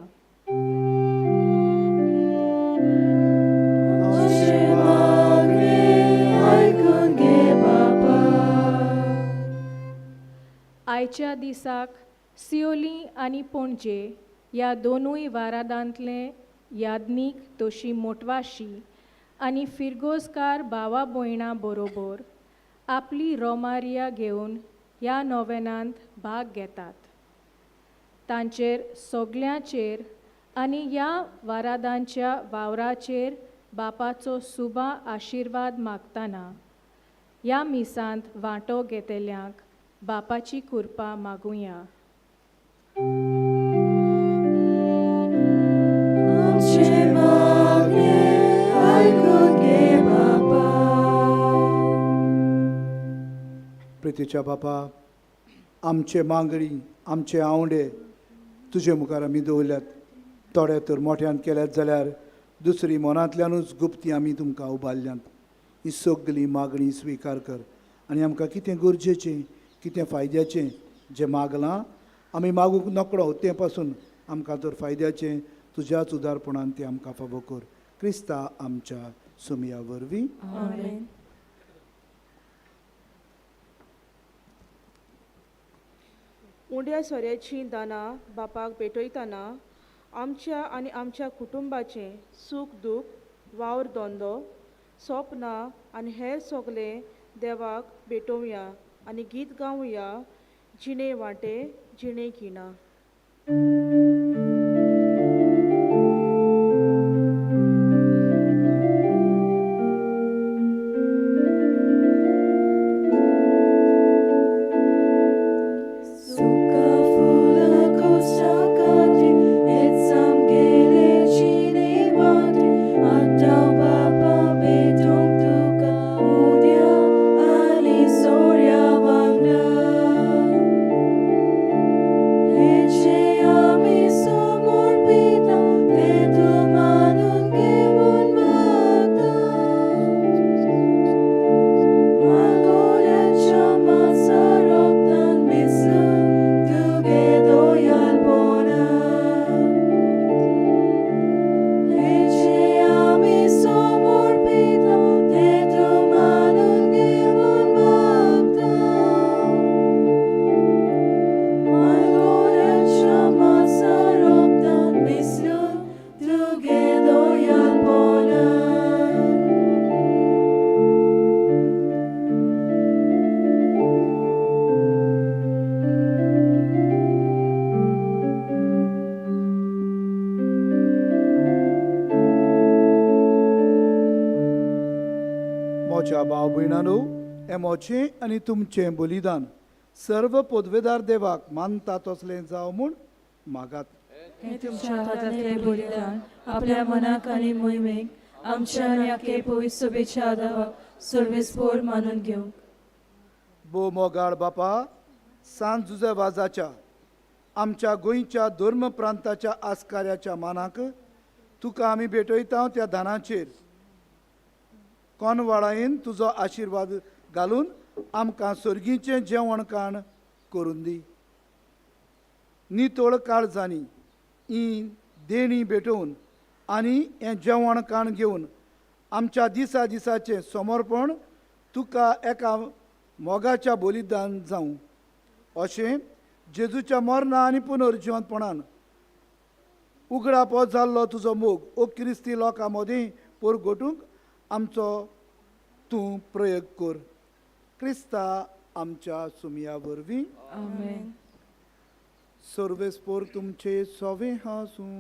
C: आयच्या दिसाक सियोली आनी पणजे ह्या दोनूय वारादांतले याज्ञीक तशी मोटवाशी आनी फिरगोजकार भावा भयणां बरोबर आपली रोमारिया घेवन ह्या नोवेनांत भाग घेतात. तांचेर सगल्यांचेर आनी ह्या वारादांच्या वावराचेर बापाचो सुबा आशिर्वाद मागतना ह्या मिसांत वांटो घेतल्यांक बापाची कृपा मागुया.
D: प्रितीच्या बापा, आमचे मागणी आमचे आवंडे तुजे मुखार आमी दवरल्यात. थोडे तर मोठ्यान केल्यात जाल्यार दुसरी मनांतल्यानूच गुप्ती आमी तुमकां उबारल्यांत. ही सगली मागणी स्विकार कर आनी आमकां कितें गरजेचें कितें फायद्याचें जें मागलां आमी मागूंक नकळो तें पासून आमकां तर फायद्याचें तुज्याच उदारपणान तें आमकां फावो कर. क्रिस्ता आमच्या सुमया वरवीं.
B: उंड्या सोऱ्याचीं दानां बापाक भेटयतना आमच्या आनी आमच्या कुटुंबाचें सूख दूख, वावर धंदो, सोपनां आनी हेर सगळें देवाक भेटोवया आनी गीत गावया जिणे वांटे जिणे किना.
D: म्हज्या भाव भयणांनो, हें म्हजें आनी तुमचें बलिदान सर्व पदवेदार देवाक मानता तसलें जावं म्हूण मागात.
I: हें तुमच्या हातांतलें बलिदान आपल्या मनाक आनी मोहिमेक आमच्या आनी आखे पवित्र सभेच्या आदावाक सर्वेस्पोर मानून घेवंक.
D: भोव मोगाळ बापा, सांत जुझे वाजाच्या आमच्या गोंयच्या धर्म प्रांताच्या आस्कार्याच्या मानाक तुका आमी भेटयता त्या दानाचेर कोनवाळायेन तुजो आशिर्वाद घालून आमकां सर्गीचें जेवण खाण करून दी. नितळ काळजांनी ही देणी भेटोवन आनी हें जेवण खाण घेवन आमच्या दिसा दिसाचें समर्पण तुका एका मोगाच्या बलिदान जावं अशें जेजूच्या मरणा आनी पुनर्जिवंतपणान उगडापो जाल्लो तुजो मोग ओ क्रिस्ती लोकां मदीं परगटूंक आमचो तूं प्रयोग कर. क्रिस्ता आमच्या सुमया वरवीं.
I: आमेन.
D: सर्वेस्पोर तुमचे सोवे आसूं.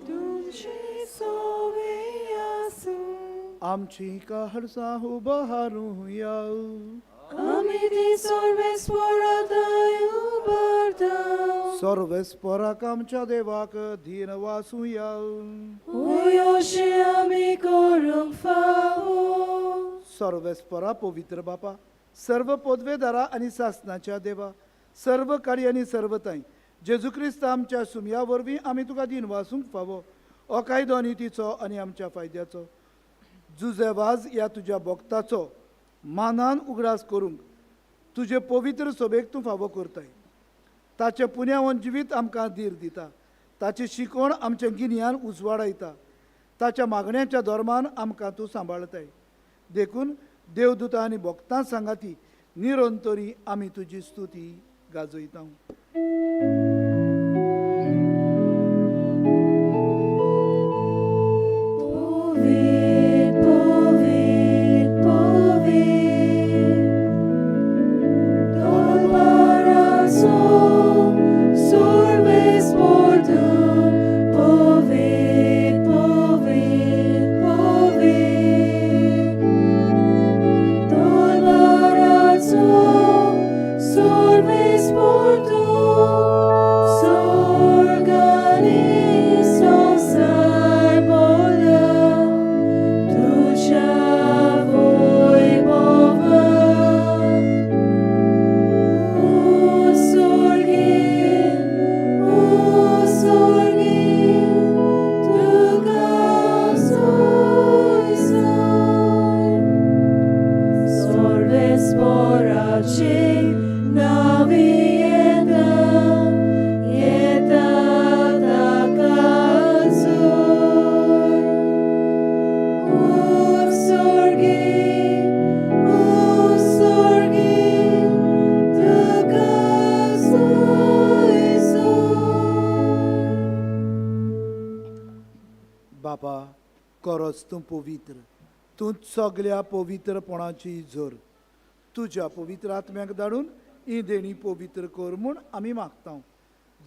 I: तुमचे सोवे आसूं.
D: आमची कहरसा उबारुया.
I: आमी ती सर्वेस्पोराताय उबारता.
D: सर्वेस्पोराक आमच्या देवाक धीन वासुया.
I: अशें आमी करूंक फावो.
D: सर्वेस्परा पवित्र बापा, सर्व पदवेदारा आनी सासनाच्या देवा, सर्व कार्य आनी सर्वताय जेजू क्रिस्त आमच्या सुमया वरवीं आमी तुका दिन वासूंक फावो हो कायदो नितीचो आनी आमच्या फायद्याचो। जुजे वाज ह्या तुज्या भक्ताचो मानान उगडास करूंक तुजे पवित्र सभेक तूं फावो करताय। ताचें पुण्यावन जिवीत आमकां धीर दिता, ताची शिकवण आमच्या गिन्यान उजवाडायता, ताच्या मागण्याच्या धर्मान आमकां तूं सांबाळताय। देखून देवदूता आनी भक्तां सांगाती निरंतरी आमी तुजी स्तुती गाजयता। बापा, खरोच तूं पवित्र, तूं सगल्या पवित्रपणाची जोर। तुज्या पवित्र आत्म्याक धाडून ही देणी पवित्र कर म्हूण आमी मागता।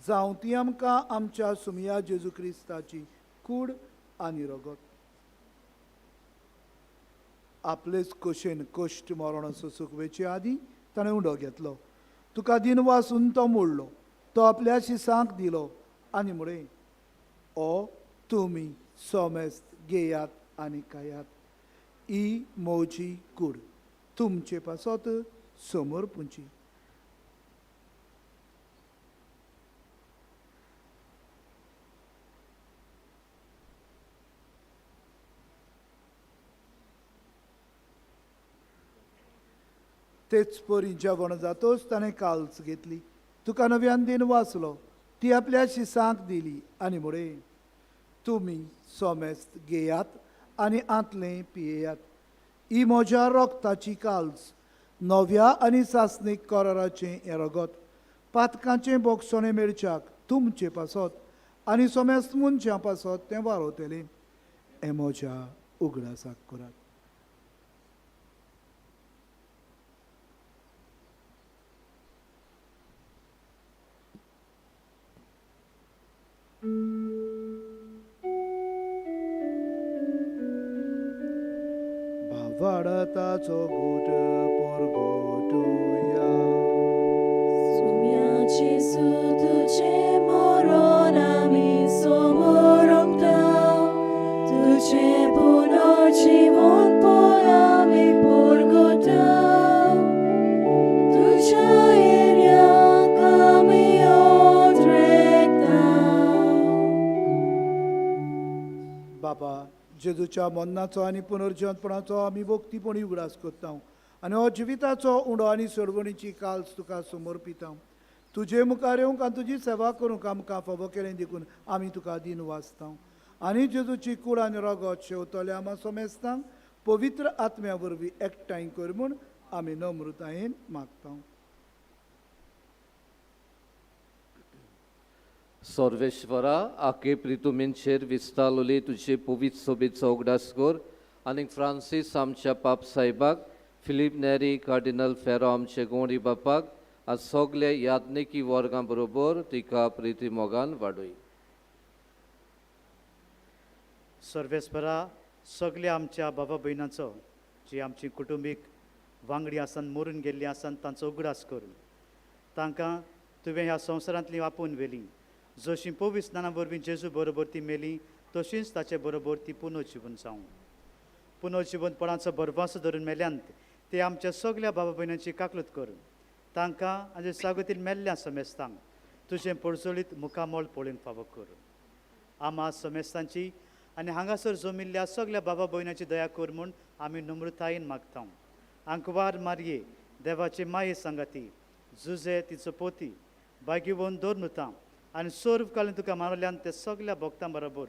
D: जावं ती आमकां आमच्या सुमया जेजू क्रिस्ताची कूड आनी रगत। आपलेच कशेन कश्ट मरण सोसूंक वेचे आदीं ताणें उंडो घेतलो, तुका दिन वासून तो मोडलो, तो आपल्या शिसांक दिलो आनी म्हळें, ओ तुमी सोमेस्त घेयात आनी खायात, ही म्हजी कूड तुमचे पासत समोर पुंची। तेच परी जेवण जातोच ताणें काल्स घेतली, तुका नव्यान दिन वाचलो, ती आपल्या शिसांक दिली आनी म्हळें, तुमी सोमेस्त घेयात आनी आंतलें पियेयात, ही म्हज्या रगताची काल्स, नव्या आनी सासणीक कराराचें हें रगत, पातकांचें बोगसणें मेळच्याक तुमचे पासत आनी सोमेस्त मनशां पासत तें वारोवतलें। हें म्हज्या उगडासाक करात। भावार्थाचो गोट परगटुया,
I: सुम्या जेजू तुजें मरण आमी समोरमता, तुजें पुनर्जीवनपण आमी परगटा, तुज्या येण्याक आमी ओद्रेता।
D: बाबा, जेजूच्या मरणाचो आनी पुनर्जिवंतपणाचो आमी भक्तीपणी उगडास करता आनी हो जिविताचो उंडो आनी सोडवणीची काल्स तुका समर्पिता। तुजे मुखार येवंक आनी तुजी सेवा करूंक आमकां फावो केलें देखून आमी तुका दिन वाचता आनी जेजूची कूड आनी रगत शेवतल्या आमा सोमेस्तांक पवित्र आत्म्या वरवीं एकठांय कर म्हूण आमी नम्रतायेन मागता।
J: सर्वेश्वरा, आके प्रितुमेंचेर विस्तालोली तुजे पवित्र सोबेचो उगडास कर आनी फ्रांसीस आमच्या पाप साहेबाक, फिलीप नेरी कार्डिनल फेरो आमचे गोंडी बापाक आनी सगळे याज्ञिकी वर्गां बरोबर तिका प्रिती मोगान वाडय।
H: सर्वेस्परा, सगल्या आमच्या बाबा भयणांचो जी आमची कुटुंबीक वांगडी आसान मरून गेल्ली आसान तांचो उगडास करून तांकां तुवें ह्या संवसारांतली आपोवन व्हेली। जशी पवित्र स्नाना वरवीं जेजू बरोबर ती मेली तशीच ताचे बरोबर ती पुनर्जिवन जावं। पुनर्जिवंतपणाचो भरवंसो धरून मेल्यांत ते आमच्या सगल्या बाबा भयणांची काकलूत कर. तांकां आनी सागोतीन मेल्ल्या समेस्तांक तुजें पोरजोळीत मुखामळ पळोवंक फावो कर. आमा समेस्तांची आनी हांगासर जमिल्ल्या सगल्या बाबा भयणाची दया कर म्हूण आमी नम्रतायेन मागता. आंकवार मारये देवाचे माये सांगाती जुजे तिचो पोती बागीवन दवरनुता आनी सर्व कालीन तुका मानवल्यान ते सगल्या भक्तां बरोबर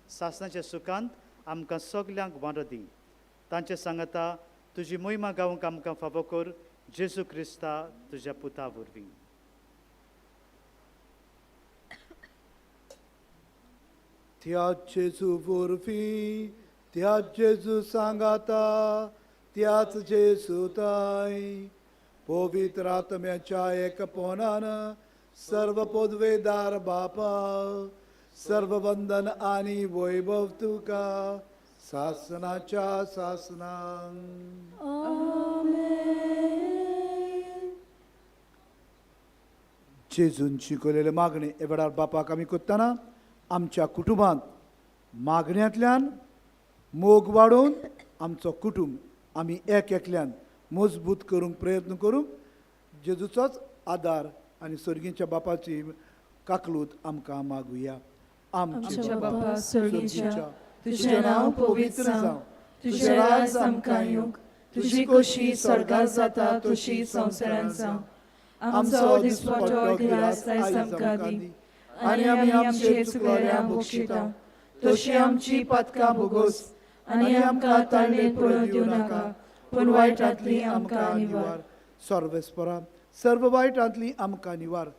H: सासणाच्या सुखांत आमकां सगल्यांक वांटो दी. तांचे सांगाता तुजी मोहिमा गावंक आमकां फावो कर जेजू क्रिस्ता तुज्या पुता वरवीं.
D: त्याच जेजू वरवीं, त्याच जेजू सांगाता, त्याच जेजू ताय पवित्र आत्म्याच्या एकपणान सर्व पदवेदार बापा सर्व वंदन आनी वैभव तुका सासनाच्या सासनां. जेजून शिकयलेले मागणे हे वेळार बापाक आमी करतना आमच्या कुटुंबांत मागण्यांतल्यान मोग वाडोवन आमचो कुटुंब आमी एक एकल्यान मजबूत करूंक प्रयत्न करूंक जेजूचोच आदार आनी सर्गीच्या बापाची काकलूत आमकां मागुया.
I: आमच्या बापा सर्गीच्या, तुजें नांव पवित्र जावं, तुजें राज आमकां येवंक, तुजी खोशी स्वर्गात जाता तशी संवसारांत जावं. आमचो दिसपट्टो गिरास आयज आमकां दी आनी आमी आमचे चुकलेल्यांक बक्षिता तशी आमची पातकां भोगोस आनी आमकां ताळणेंत पडून दिवं नाका पूण वायटांतली आमकां निवार.
D: सर्वेस्परा सर्व वायटांतली आमकां निवार.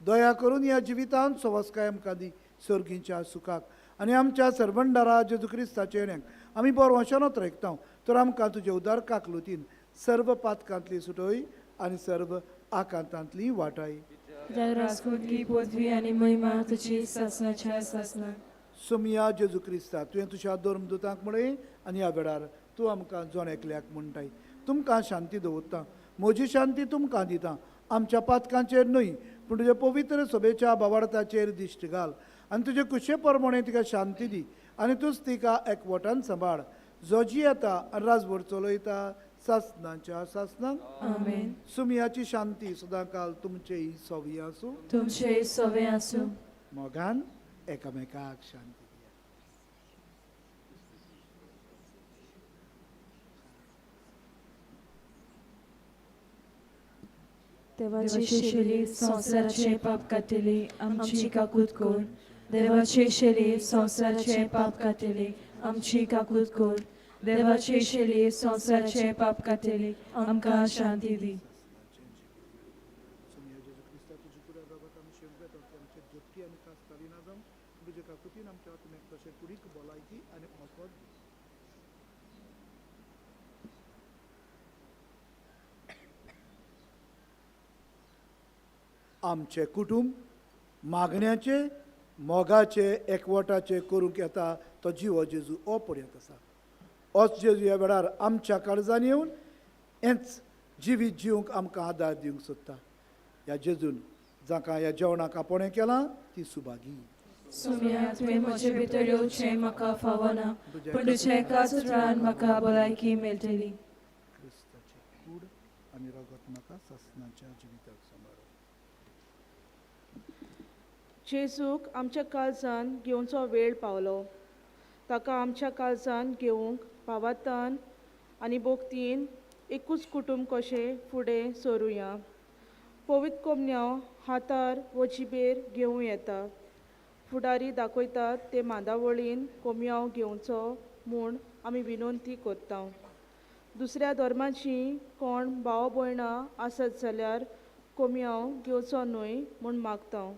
D: दया करून ह्या जिवितांत सवस्काय आमकां दी सर्गीच्या सुखाक आनी आमच्या सर्वंडारा जेजू क्रिस्ताचे येण्याक आमी बरो वशानोत रेखता तर आमकां तुजे उदार काकलुतीन सर्व पातकांतली सुटय आनी सर्व आकांतांतली वाटाय.
I: पदवी आनी महिमा तुजी सासनाच्या सासनाक.
D: सोमिया जेजू क्रिस्ता तुवें तुज्या धर्मदुतांक म्हळें आनी ह्या वेळार तूं आमकां जण एकल्याक म्हणटाय तुमकां शांती दवरता, म्हजी शांती तुमकां दिता. आमच्या पातकांचेर न्हय पूण तुज्या पवित्र सभेच्या बावार्थाचेर दिश्ट घाल आनी तुजे कुशे प्रमाणे तिका शांती दी आनी तूंच तिका एकवटान सांबाळ जो जी येता आनी राजभर चलयता सासनाच्या सासनाक.
I: आमेन.
D: सुमियाची शांती सदांकाल तुमचेय सवी आसूं,
I: तुमचेय सवे आसूं.
D: मोगान एकामेकाक शांती.
I: देवाची शेली संवसाराचे पाप कातली आमची काकूत कर. देवाची शेली संवसाराचे पाप कातली आमची काकूत कर. देवाची शेली संवसाराचे पाप कातली आमकां शांती दी.
D: आमचें कुटुंब मागण्याचे मोगाचे एकवटाचे करूंक येता तो जिवो जेजू ओ पर्यंत आसा. ओच जेजू ह्या वेळार आमच्या काळजान येवन हेंच जिवीत जिवंक आमकां आदार दिवंक सोदता. ह्या जेजून जाका ह्या जेवणाक आपोवणें केलां ती सुभागी.
I: सुम्या तुवें म्हजे भितर येवचें म्हाका फावना पूण तुज्या एकाच उतरान म्हाका भलायकी मेळटली.
D: क्रिस्ताची कूड आनी रगत म्हाका सासणाच्या जिविताक सांबाळो.
B: जेजूक आमच्या काळजान घेवचो वेळ पावलो. ताका आमच्या काळजान घेवंक भावातान आनी भोक्तीन एकूच कुटुंब कशें फुडें सरुया. पवित्र कोमन्यांव हातार वो जिबेर घेवं येता. फुडारी दाखयतात ते मांदावळीन कोमयांव घेवचो म्हूण आमी विनंती करता. दुसऱ्या धर्माची कोण भाव भयणां आसत जाल्यार कोमयांव घेवचो न्हय म्हूण मागता.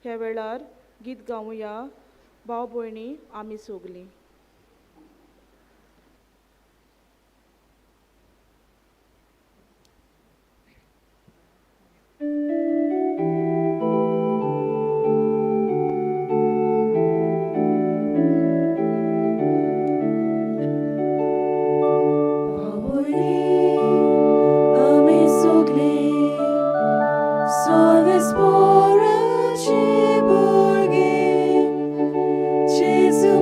B: ह्या वेळार गीत गावया भाव भयणी आमी सगलीं.
I: Gesù,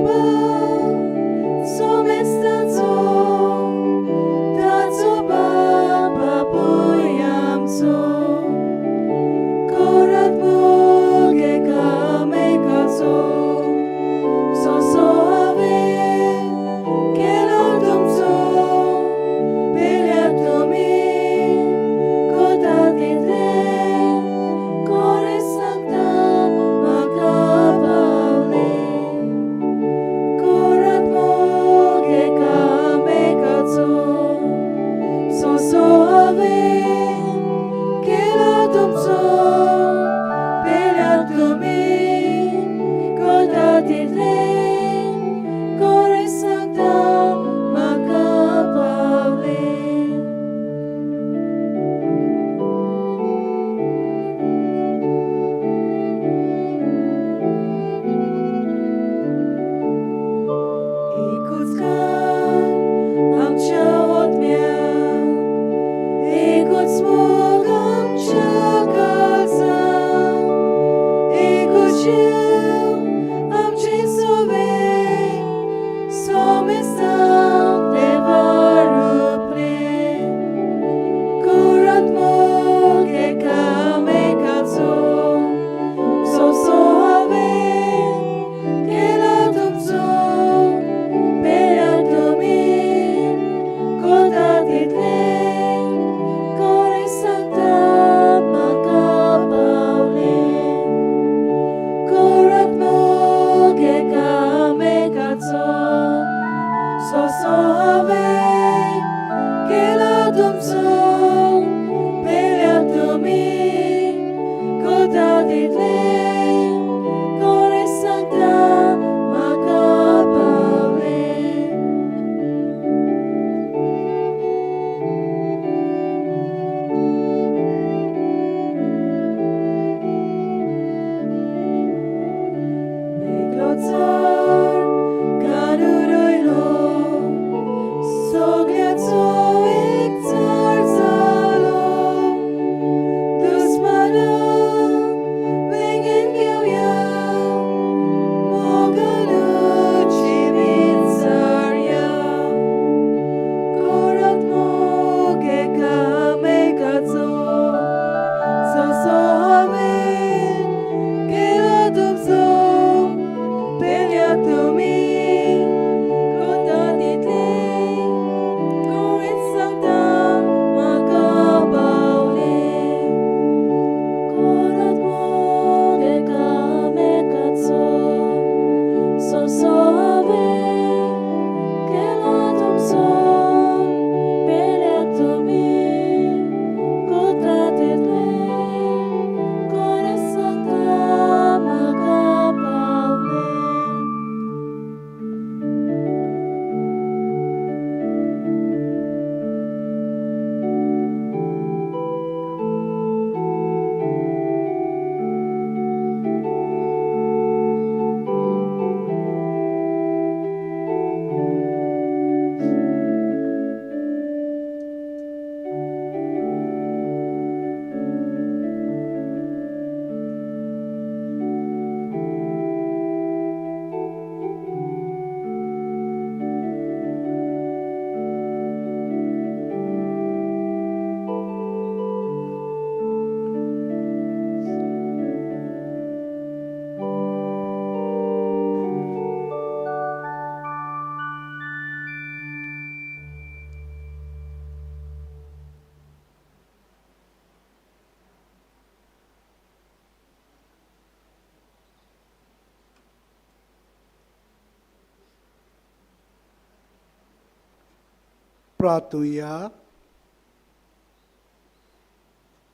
D: प्रार्थुया.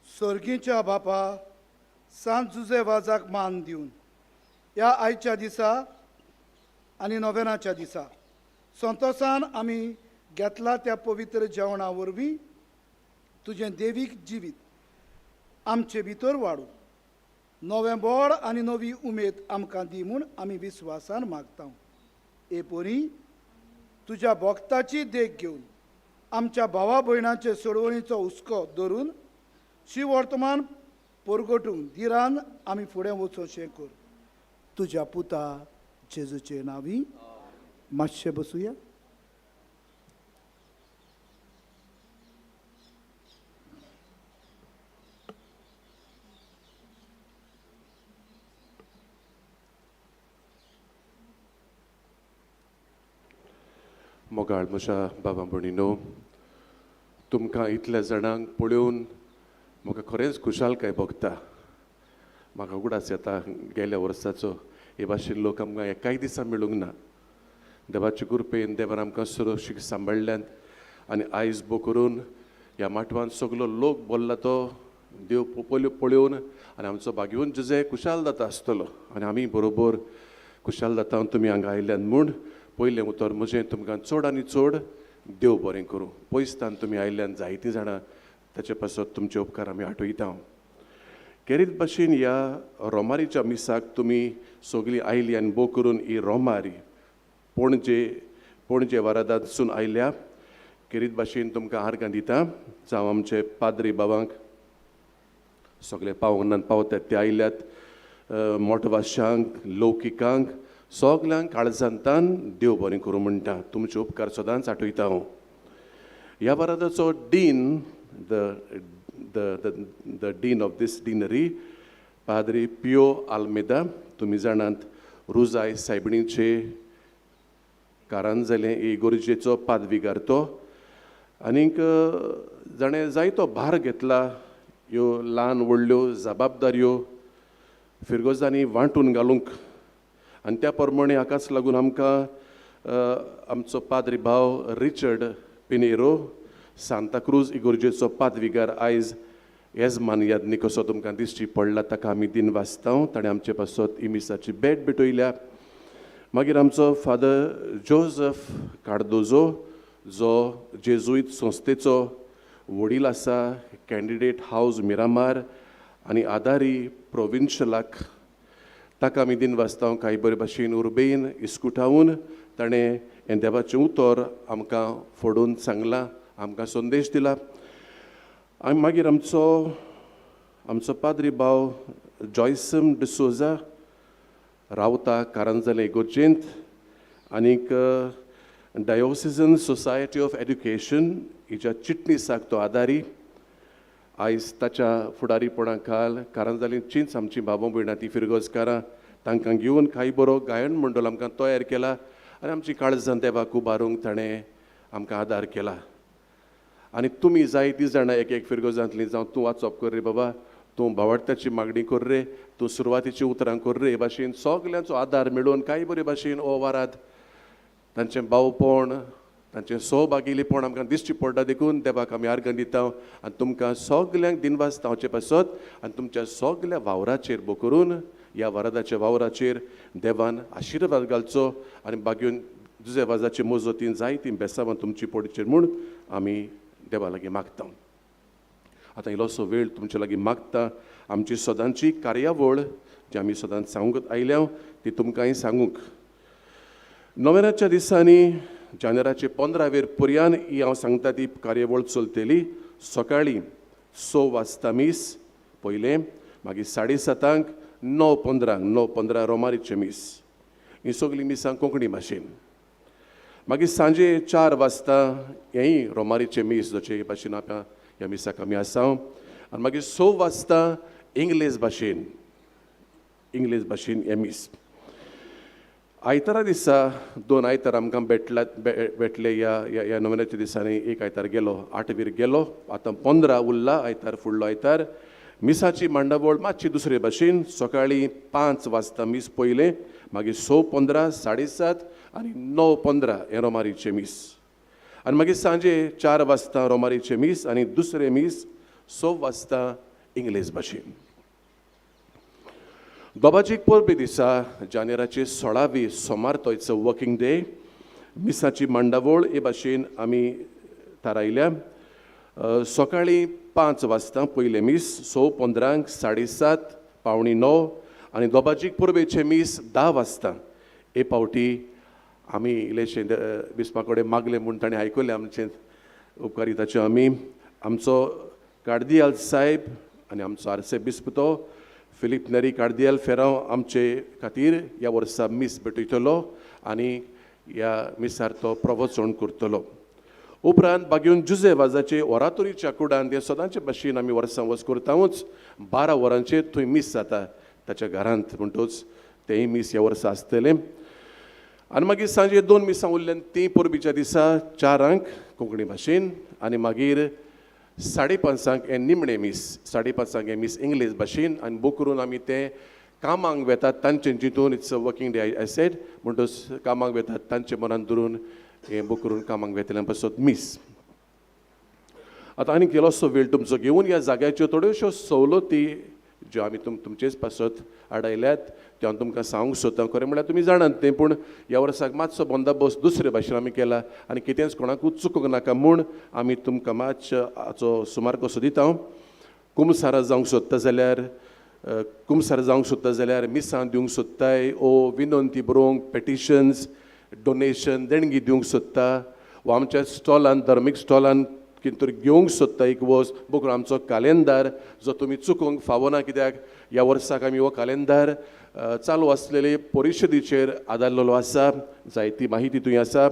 D: स्वर्गीच्या बापा, सांत जुजे वाजाक मान दिवन ह्या आयच्या दिसा आनी नोवेनाच्या दिसा संतोसान आमी घेतला त्या पवित्र जेवणा वरवीं तुजें देवीक जिवीत आमचे भितर वाडूं, नवें बळ आनी नवी उमेद आमकां दी म्हूण आमी विस्वासान मागता. ए पोरी तुज्या भक्ताची देख घेवन आमच्या भावा भयणाचे सोडवणीचो हुस्को धरून शिवर्तमान परगटूंक धिरान आमी फुडें वचोशें कर. तुज्या पुता जेजूचे नांवी. मातशें बसुया.
A: मोगाळ म्हज्या बाबा भयणीनो, तुमकां इतल्या जाणांक पळोवन म्हाका खरेंच खुशालकाय भोगता. म्हाका उगडास येता गेल्या वर्साचो हे भाशेन लोक आमकां एकाय दिसा मेळूंक ना. देवाचे कृपेन देवान आमकां सुरक्षीत सांबाळ्ळ्यात आनी आयज बो करून ह्या माटवान सगलो लोक बोल्ला तो देव पळोवन आनी आमचो भाग्यवंत जुजे खुशाल जाता आसतलो आनी आमी बरोबर खुशाल जाता तुमी हांगा आयल्यान म्हूण. पयलें उतर म्हजें तुमकां चड आनी चड देव बरें करूं. पयसतान तुमी आयिल्ल्यान जायतीं जाणां ताचे पासत तुमचे उपकार आमी आठयता. खेरीत भाशेन ह्या रोमारीच्या मिसाक तुमी सगळीं आयलीं आनी भोव करून ही रोमारी पणजे पणजे वारादांतसून आयल्या. खेरीत भाशेन तुमकां आर्गां दिता, जावं आमचे पाद्री बाबांक सगळे पावनान पावतात ते आयल्यात, मोटवाशांक लौकिकांक सगल्यांक काळजांतान देव बरें करूं म्हणटा. तुमचे उपकार सदांच आठयता हांव. ह्या वारादाचो dean, the the the the dean of this deanery Padre Pio Almeida, तुमी जाणात रुजाय सायबिणीचे कारांजले इगोर्जेचो पादविगार तो, आनीक जाणें जायतो भार घेतला ह्यो ल्हान व्हडल्यो जबाबदाऱ्यो फिरगोजांनी वांटून घालूंक. आनी त्या प्रमाणे हाकाच लागून आमकां आमचो पाद्री भाव रिचर्ड पिनेरो सांताक्रूज इगोर्जेचो पादविगार आयज येजमान यादनीक कसो तुमकां दिश्टी पडला ताका आमी दिन वाचता. ताणें आमचे पासत इमिसाची भेट भेटयल्या. मागीर आमचो फादर जोजफ कार्दोजो जो जेजुईत संस्थेचो वडील आसा, कॅन्डिडेट हावज मिरामार आनी आदारी प्रोविन्शलाक, ताका आमी दिन वाचता. कांय बरे भाशेन उर्बेन इस्कुटावन ताणें हें देवाचें उतर आमकां फोडून सांगलां, आमकां संदेश दिला. आनी मागीर आमचो आमचो पाद्री भाव जॉयसम डिसोजा रावता कारांजले इगोर्जेंत आनीक डायोसिजन सोसायटी ऑफ एड्युकेशन हिच्या चिटणीसाक तो आदारी. आयज ताच्या फुडारीपणा खाल कारांजालींचीच आमची बाबा भयणां ती फिरगोजकारां तांकां घेवन कांय बरो गायन मंडळ आमकां तयार केला आनी आमची काळजां देवाक उबारूंक ताणें आमकां आदार केला. आनी तुमी जायतीं जाणां एक एक फिरगोजांतलीं, जावं तूं वाचप कर रे बाबा, तूं भावार्थ्याची मागणी कर रे, तूं सुरवातीची उतरां कर रे, हे भाशेन सगल्यांचो आदार मेळून कांय बरे भाशेन हो वाराद तांचें भावपण तांचें सहभागिलेपण आमकां दिश्टी पडटा. देखून देवाक आमी आर्गां दिता आनी तुमकां सगल्यांक दिनवास धांवचे पासत आनी तुमच्या सगल्या वावराचेर भो करून ह्या वारादाच्या वावराचेर देवान आशिर्वाद घालचो आनी बागेवन जुजे वाजाचे मजतीन जायतीं बेसावां तुमची पडचेर म्हूण आमी देवा लागीं मागता. आतां इल्लोसो वेळ तुमचे लागीं मागता. आमची सदांची कार्यावळ जी आमी सदांच सांगूंक आयल्या ती तुमकांय सांगूंक. नोव्हेंबराच्या दिसांनी जानेराचे 15वेर पर्यान ही हांव सांगता ती कार्यावळ चलतली. सकाळीं 6 वाजता मीस पयलें, मागीर 7:30, 9:15, 9:15 रोमारीचें मीस. ही सगळीं मिसां कोंकणी भाशेन. मागीर सांजे 4 वाजता हेंय रोमारीचें मीस, जशें भाशेन आतां ह्या मिसाक आमी आसा. आनी मागीर 6 वाजता इंग्लीश भाशेन, इंग्लीश भाशेन हें मीस. आयतारा दिसा 2 आयतार आमकां भेटला भेटले ह्या ह्या नोव्हेंबराच्या दिसांनी. एक आयतार गेलो, 8वीर गेलो, आतां 15 उरला आयतार, फुडलो आयतार. मिसाची मांडावळ मातशी दुसरे भाशेन. सकाळीं 5 वाजता मीस पयलें, मागीर 6:15, 7:30 आनी 9:15 हें रोमारीचें मीस. आनी मागीर सांजे 4 वाजता रोमारीचें मीस आनी दुसरें मीस 6 वाजता इंग्लीश भाशेन. दोबाजीक परबे दिसा जानेराचे 16वी सोमार, तो it's a working day. मिसाची मांडावळ हे भाशेन आमी थारायल्या. सकाळीं 5 वाजता पयलें मीस, 6:15, 7:30, 8:45 आनी दोबाजीक परबेचें मीस 10 वाजता. हे पावटी आमी इल्लेशें बिस्पा कडेन मागलें म्हूण ताणें आयकलें आमचें, उपकारी ताचे आमी. आमचो कार्दियाल साहेब आनी आमचो आर्सेबिस्प तो फिलीप नेरी कार्दियाल फेरांव आमचे खातीर ह्या वर्सा मीस भेटयतलो आनी ह्या मिसार तो प्रवचन करतलो. उपरांत बागेवन जुजे वाजाचे ओरातोरीच्या कुडान ते सदांचे भाशेन आमी वर्सां वस करतावूच 12 वरांचेर थंय मीस जाता ताच्या घरांत, म्हणटूच तेंय मीस ह्या वर्सा आसतलें. आनी मागीर सांजे 2 मिसां उरल्यान तीं परबीच्या दिसा 4 कोंकणी भाशेन आनी मागीर 5:30 हें निमणें मीस, 5:30 हें मीस इंग्लीश भाशेन. आनी बूक करून आमी तें कामांक वेतात तांचें जितून, it's a working day I said, म्हणटच कामाक वेतात तांचे मनान धरून हें बूक करून कामाक वेतल्यान पासत मीस. आतां आनी इल्लोसो वेळ तुमचो घेवन ह्या जाग्याच्यो थोड्योश्यो सवलती ज्यो आमी तुमचेच पासत आडायल्यात ते हांव तुमकां सांगूंक सोदता. खरें म्हळ्यार तुमी जाणात तें, पूण ह्या वर्साक मातसो बंदोबस्त दुसरे भाशेन आमी केला आनी कितेंच कोणाकूच चुकूंक नाका म्हूण आमी तुमकां मातशें हाचो सुमार कसो दिता. कुमसारां जावंक सोदता जाल्यार कुमसार जावंक सोदता जाल्यार मिसां दिवंक सोदताय ओ विनंती बरोवंक पेटिशन्स डोनेशन देणगी दिवंक सोदता वा आमच्या स्टॉलान धर्मीक स्टॉलान कितें तरी घेवंक सोदता एक वस्त बघून आमचो कालेंदार जो तुमी चुकोवंक फावना, कित्याक ह्या वर्साक आमी हो कालेंदार चालू आसलेले परिशदेचेर आदारलेलो आसा. जायती माहिती थंय आसा.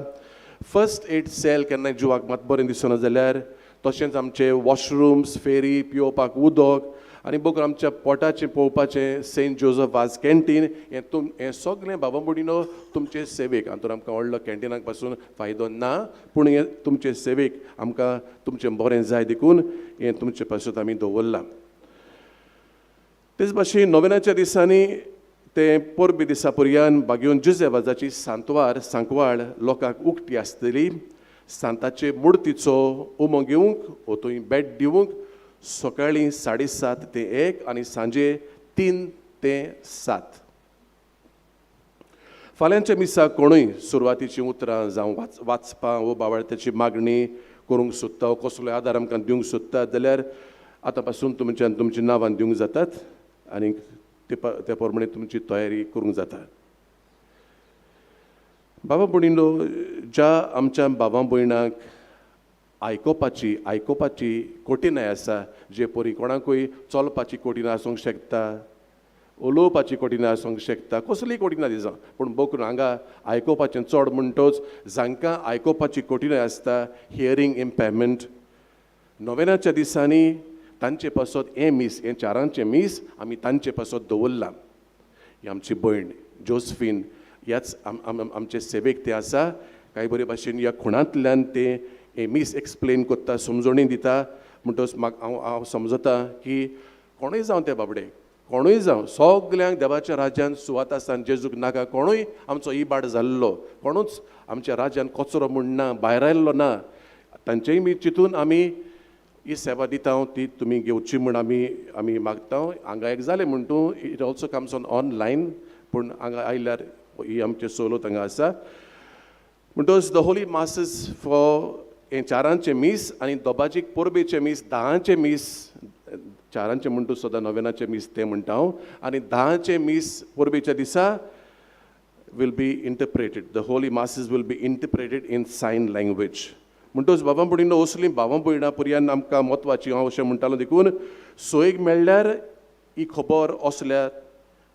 A: फर्स्ट एड सेल केन्नाय जिवाक मात बरें दिसना जाल्यार, तशेंच आमचे वॉशरूम्स, फेरी, पिवपाक उदक आनी बघून आमच्या पोटाचें पळोवपाचें सेंट जोजफ वाज कॅन्टीन हें हें सगळें बाबा भयणीनो तुमचे सेवेक. हातूंत आमकां व्हडलो कॅन्टिनाक पासून फायदो ना, पूण हें तुमचे सेवेक आमकां तुमचें बरें जाय देखून हें तुमचे पासून आमी दवरलां. तेच भाशेन नोवेनाच्या दिसांनी ते परबी दिसा पर्यान बागेवन जुजे वाजाची सांतवार सांकवाळ लोकांक उक्ती आसतली. सांताचे मुर्तीचो उमो घेवंक वो थंय भेट दिवंक सकाळीं 7:30 ते 1 आनी सांजे 3 ते 7. फाल्यांच्या मिसाक कोणूय सुरवातीचीं उतरां जावं वाचपां वो बावळत्याची मागणी करूंक सोदता वो कसलोय आदार आमकां दिवंक सोदता जाल्यार आतां पासून तुमच्यान तुमचीं नांवां दिवंक जातात आनी ते प्रमाणे तुमची तयारी करूंक जाता. बाबा भयणीनो, ज्या आमच्या बाबा भयणांक आयकोपाची कठीणाय आसा, जे परी कोणाकूय चलपाची कठीणाय आसूंक शकता, उलोवपाची कठीणाय आसूंक शकता, कसलीय कठीणाय दिसा, पूण बकरून हांगा आयकोपाचें चड म्हणटच जांकां आयकोपाची कठीणाय आसता, हियरींग इम्पॅरमेंट, नोवेनाच्या दिसांनी तांचे पासत हें मीस, हें चारांचें मीस आमी तांचे पासत दवरलां. ही आमची भयण जोसफीन ह्याच आमचे सेवेक तें आसा. कांय बरे भाशेन ह्या खुणांतल्यान तें हें मीस एक्सप्लेन करता, समजणी दिता. म्हणटच म्हाका हांव समजता की कोणूय जावं ते बाबडे, कोणूय जावं, सगल्यांक देवाच्या राज्यान सुवात आसा आनी जेजूक नाका कोणूय आमचो इबाड जाल्लो, कोणूच आमच्या राज्यान कचरो म्हूण ना, भायर आयल्लो ना, तांचेय बी चिंतून आमी ही सेवा दिता ती तुमी घेवची म्हूण आमी मागता. हांगा एक जालें म्हण तूं it also comes on online, पूण हांगा आयल्यार ही आमची सवलत हांगा आसा. म्हणटच the Holi masses for हें चारांचें मीस आनी दोबाजीक परबेचें मीस, 10आंचें मीस, चारांचें म्हणटू सदां नोवेनाचें मीस तें म्हणटा हांव, आनी 10आंचें मीस परबेच्या दिसा will be interpreted. The holy masses will be interpreted in sign language. म्हणटच बाबा भयणीनो, असलीं बाबा भयणां पर्यान आमकां म्हत्वाची हांव अशें म्हणटालो देखून सोयीक मेळ्ळ्यार ही खबर असल्या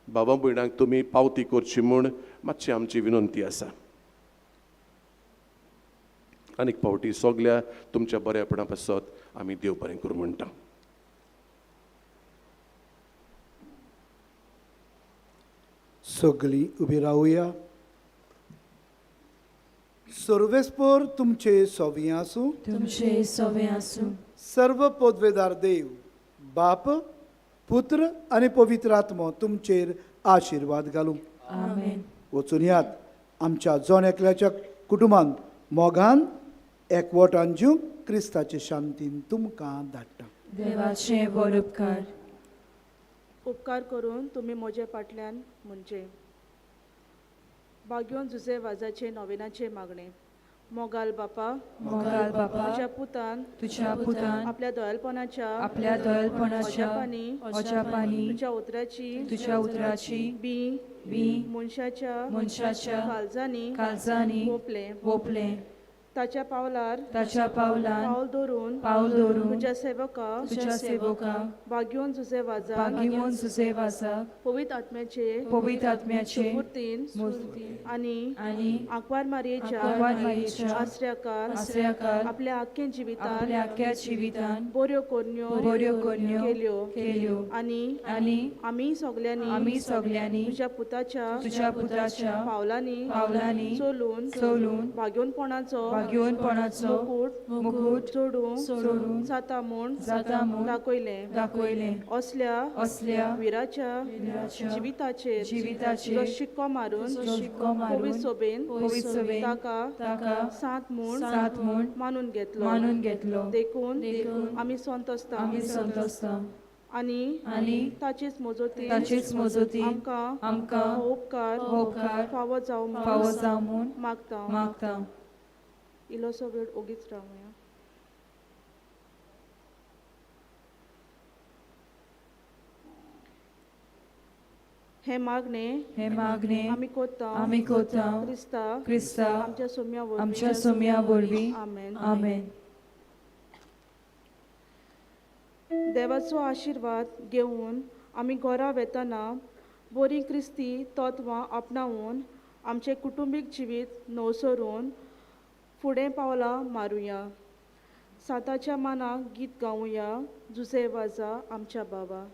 A: बाबा भयणांक तुमी पावती करची म्हूण मातशी आमची विनंती आसा. आनीक फावटी सगल्या तुमच्या बऱ्यापणा पासत आमी देव बरें करूं म्हणटा.
D: सगळीं उबी रावया. सर्वेस्पर तुमचे सोवे आसूं,
I: तुमचे सोवे आसूं.
D: सर्व पदवेदार देव बाप, पुत्र आनी पवित्र आत्मो तुमचेर आशिर्वाद घालूं.
I: आमेन.
D: वचून यात आमच्या जण एकल्याच्या कुटुंबान मोगान एकवटान जीव क्रिस्ताचे शांतीन तुमकां धाडटा.
I: देवाचे व्हड उपकार.
B: उपकार करून तुमी म्हजे फाटल्यान म्हणचे बागयोन जुजे वाजाचे नोवेनाचे मागणे. मोगाल बापा,
I: मोगाल बापा,
B: तुज्या पुतान,
I: तुज्या पुतान
B: आपल्या दयालपणाच्या,
I: आपल्या दयालपणाच्या
B: ओजापांनी,
I: ओजापांनी,
B: तुज्या उतराची,
I: तुज्या उतराची
B: बी
I: बी
B: मनशाच्या,
I: मनशाच्या
B: काळजांनी,
I: काळजांनी
B: वोपलें,
I: वोपलें.
B: ताच्या पावलार,
I: ताच्या पावलान
B: पावल धरून,
I: पावल धरून,
B: तुज्या सेवका,
I: तुज्या सेवका
B: बागयोन जुजे वाजा,
I: बागयोन जुजे वाजाक,
B: पवित्र आत्म्याचे,
I: पवित्र आत्म्याचे
B: स्फूर्तीन आनी
I: आनी
B: आंकवार मारयेच्या,
I: आंकवार मारयेच्या
B: आसऱ्याकार,
I: आसऱ्याकार
B: आपल्या आख्या जिवितान,
I: आपल्या आख्या जिवितान
B: बऱ्यो करण्यो,
I: बऱ्यो करण्यो
B: केल्यो,
I: केल्यो.
B: आनी
I: आनी
B: आमी सगल्यांनी,
I: आमी सगल्यांनी
B: तुज्या पुताच्या,
I: तुज्या पुताच्या
B: पावलांनी,
I: पावलांनी
B: चलून,
I: चलून
B: बागयोनपणाचो,
I: बागयोनपणाचो
B: मुकूट,
I: मुकूट
B: चडूंक,
I: चडूंक
B: जाता म्हूण,
I: जाता म्हूण
B: दाखयलें,
I: दाखयलें.
B: असल्या,
I: असल्या
B: विराच्या,
I: विराच्या
B: जिविताचेर,
I: जिविताचेर
B: तुजो शिक्को मारून,
I: तुजो शिक्को मारून
B: पवित्र सोबेन,
I: पवित्र सोबेन
B: ताका,
I: ताका
B: सांत म्हूण,
I: सांत म्हूण
B: मानून घेतलो,
I: मानून घेतलो.
B: देखून
I: देखून
B: आमी संतोसता,
I: आमी संतोसता.
B: आनी
I: आनी
B: ताचेच मजतीन
I: ताचेच मजतीन
B: आमकां
I: आमकां
B: हो उपकार
I: हो उपकार
B: फावो जावं म्हूण
I: फावो जावं म्हूण
B: मागता.
I: मागता.
B: इल्लोसो वेळ ओगीच रावया. हें मागणें
I: हें मागणें
B: आमी कोत्ता
I: आमी कोत्ता
B: क्रिस्ता
I: क्रिस्ता
B: आमच्या सोम्या वरवीं.
I: आमच्या सोम्या वरवीं.
B: आमेन.
I: आमेन.
B: देवाचो आशिर्वाद घेवन आमी घरा वेतना बरीं क्रिस्ती तत्वां आपणावन आमचें कुटुंबीक जिवीत नवसरून फुडें पावलां मारुया. साताच्या मानाक गीत गावुया. जुजे वाजा आमच्या बाबा.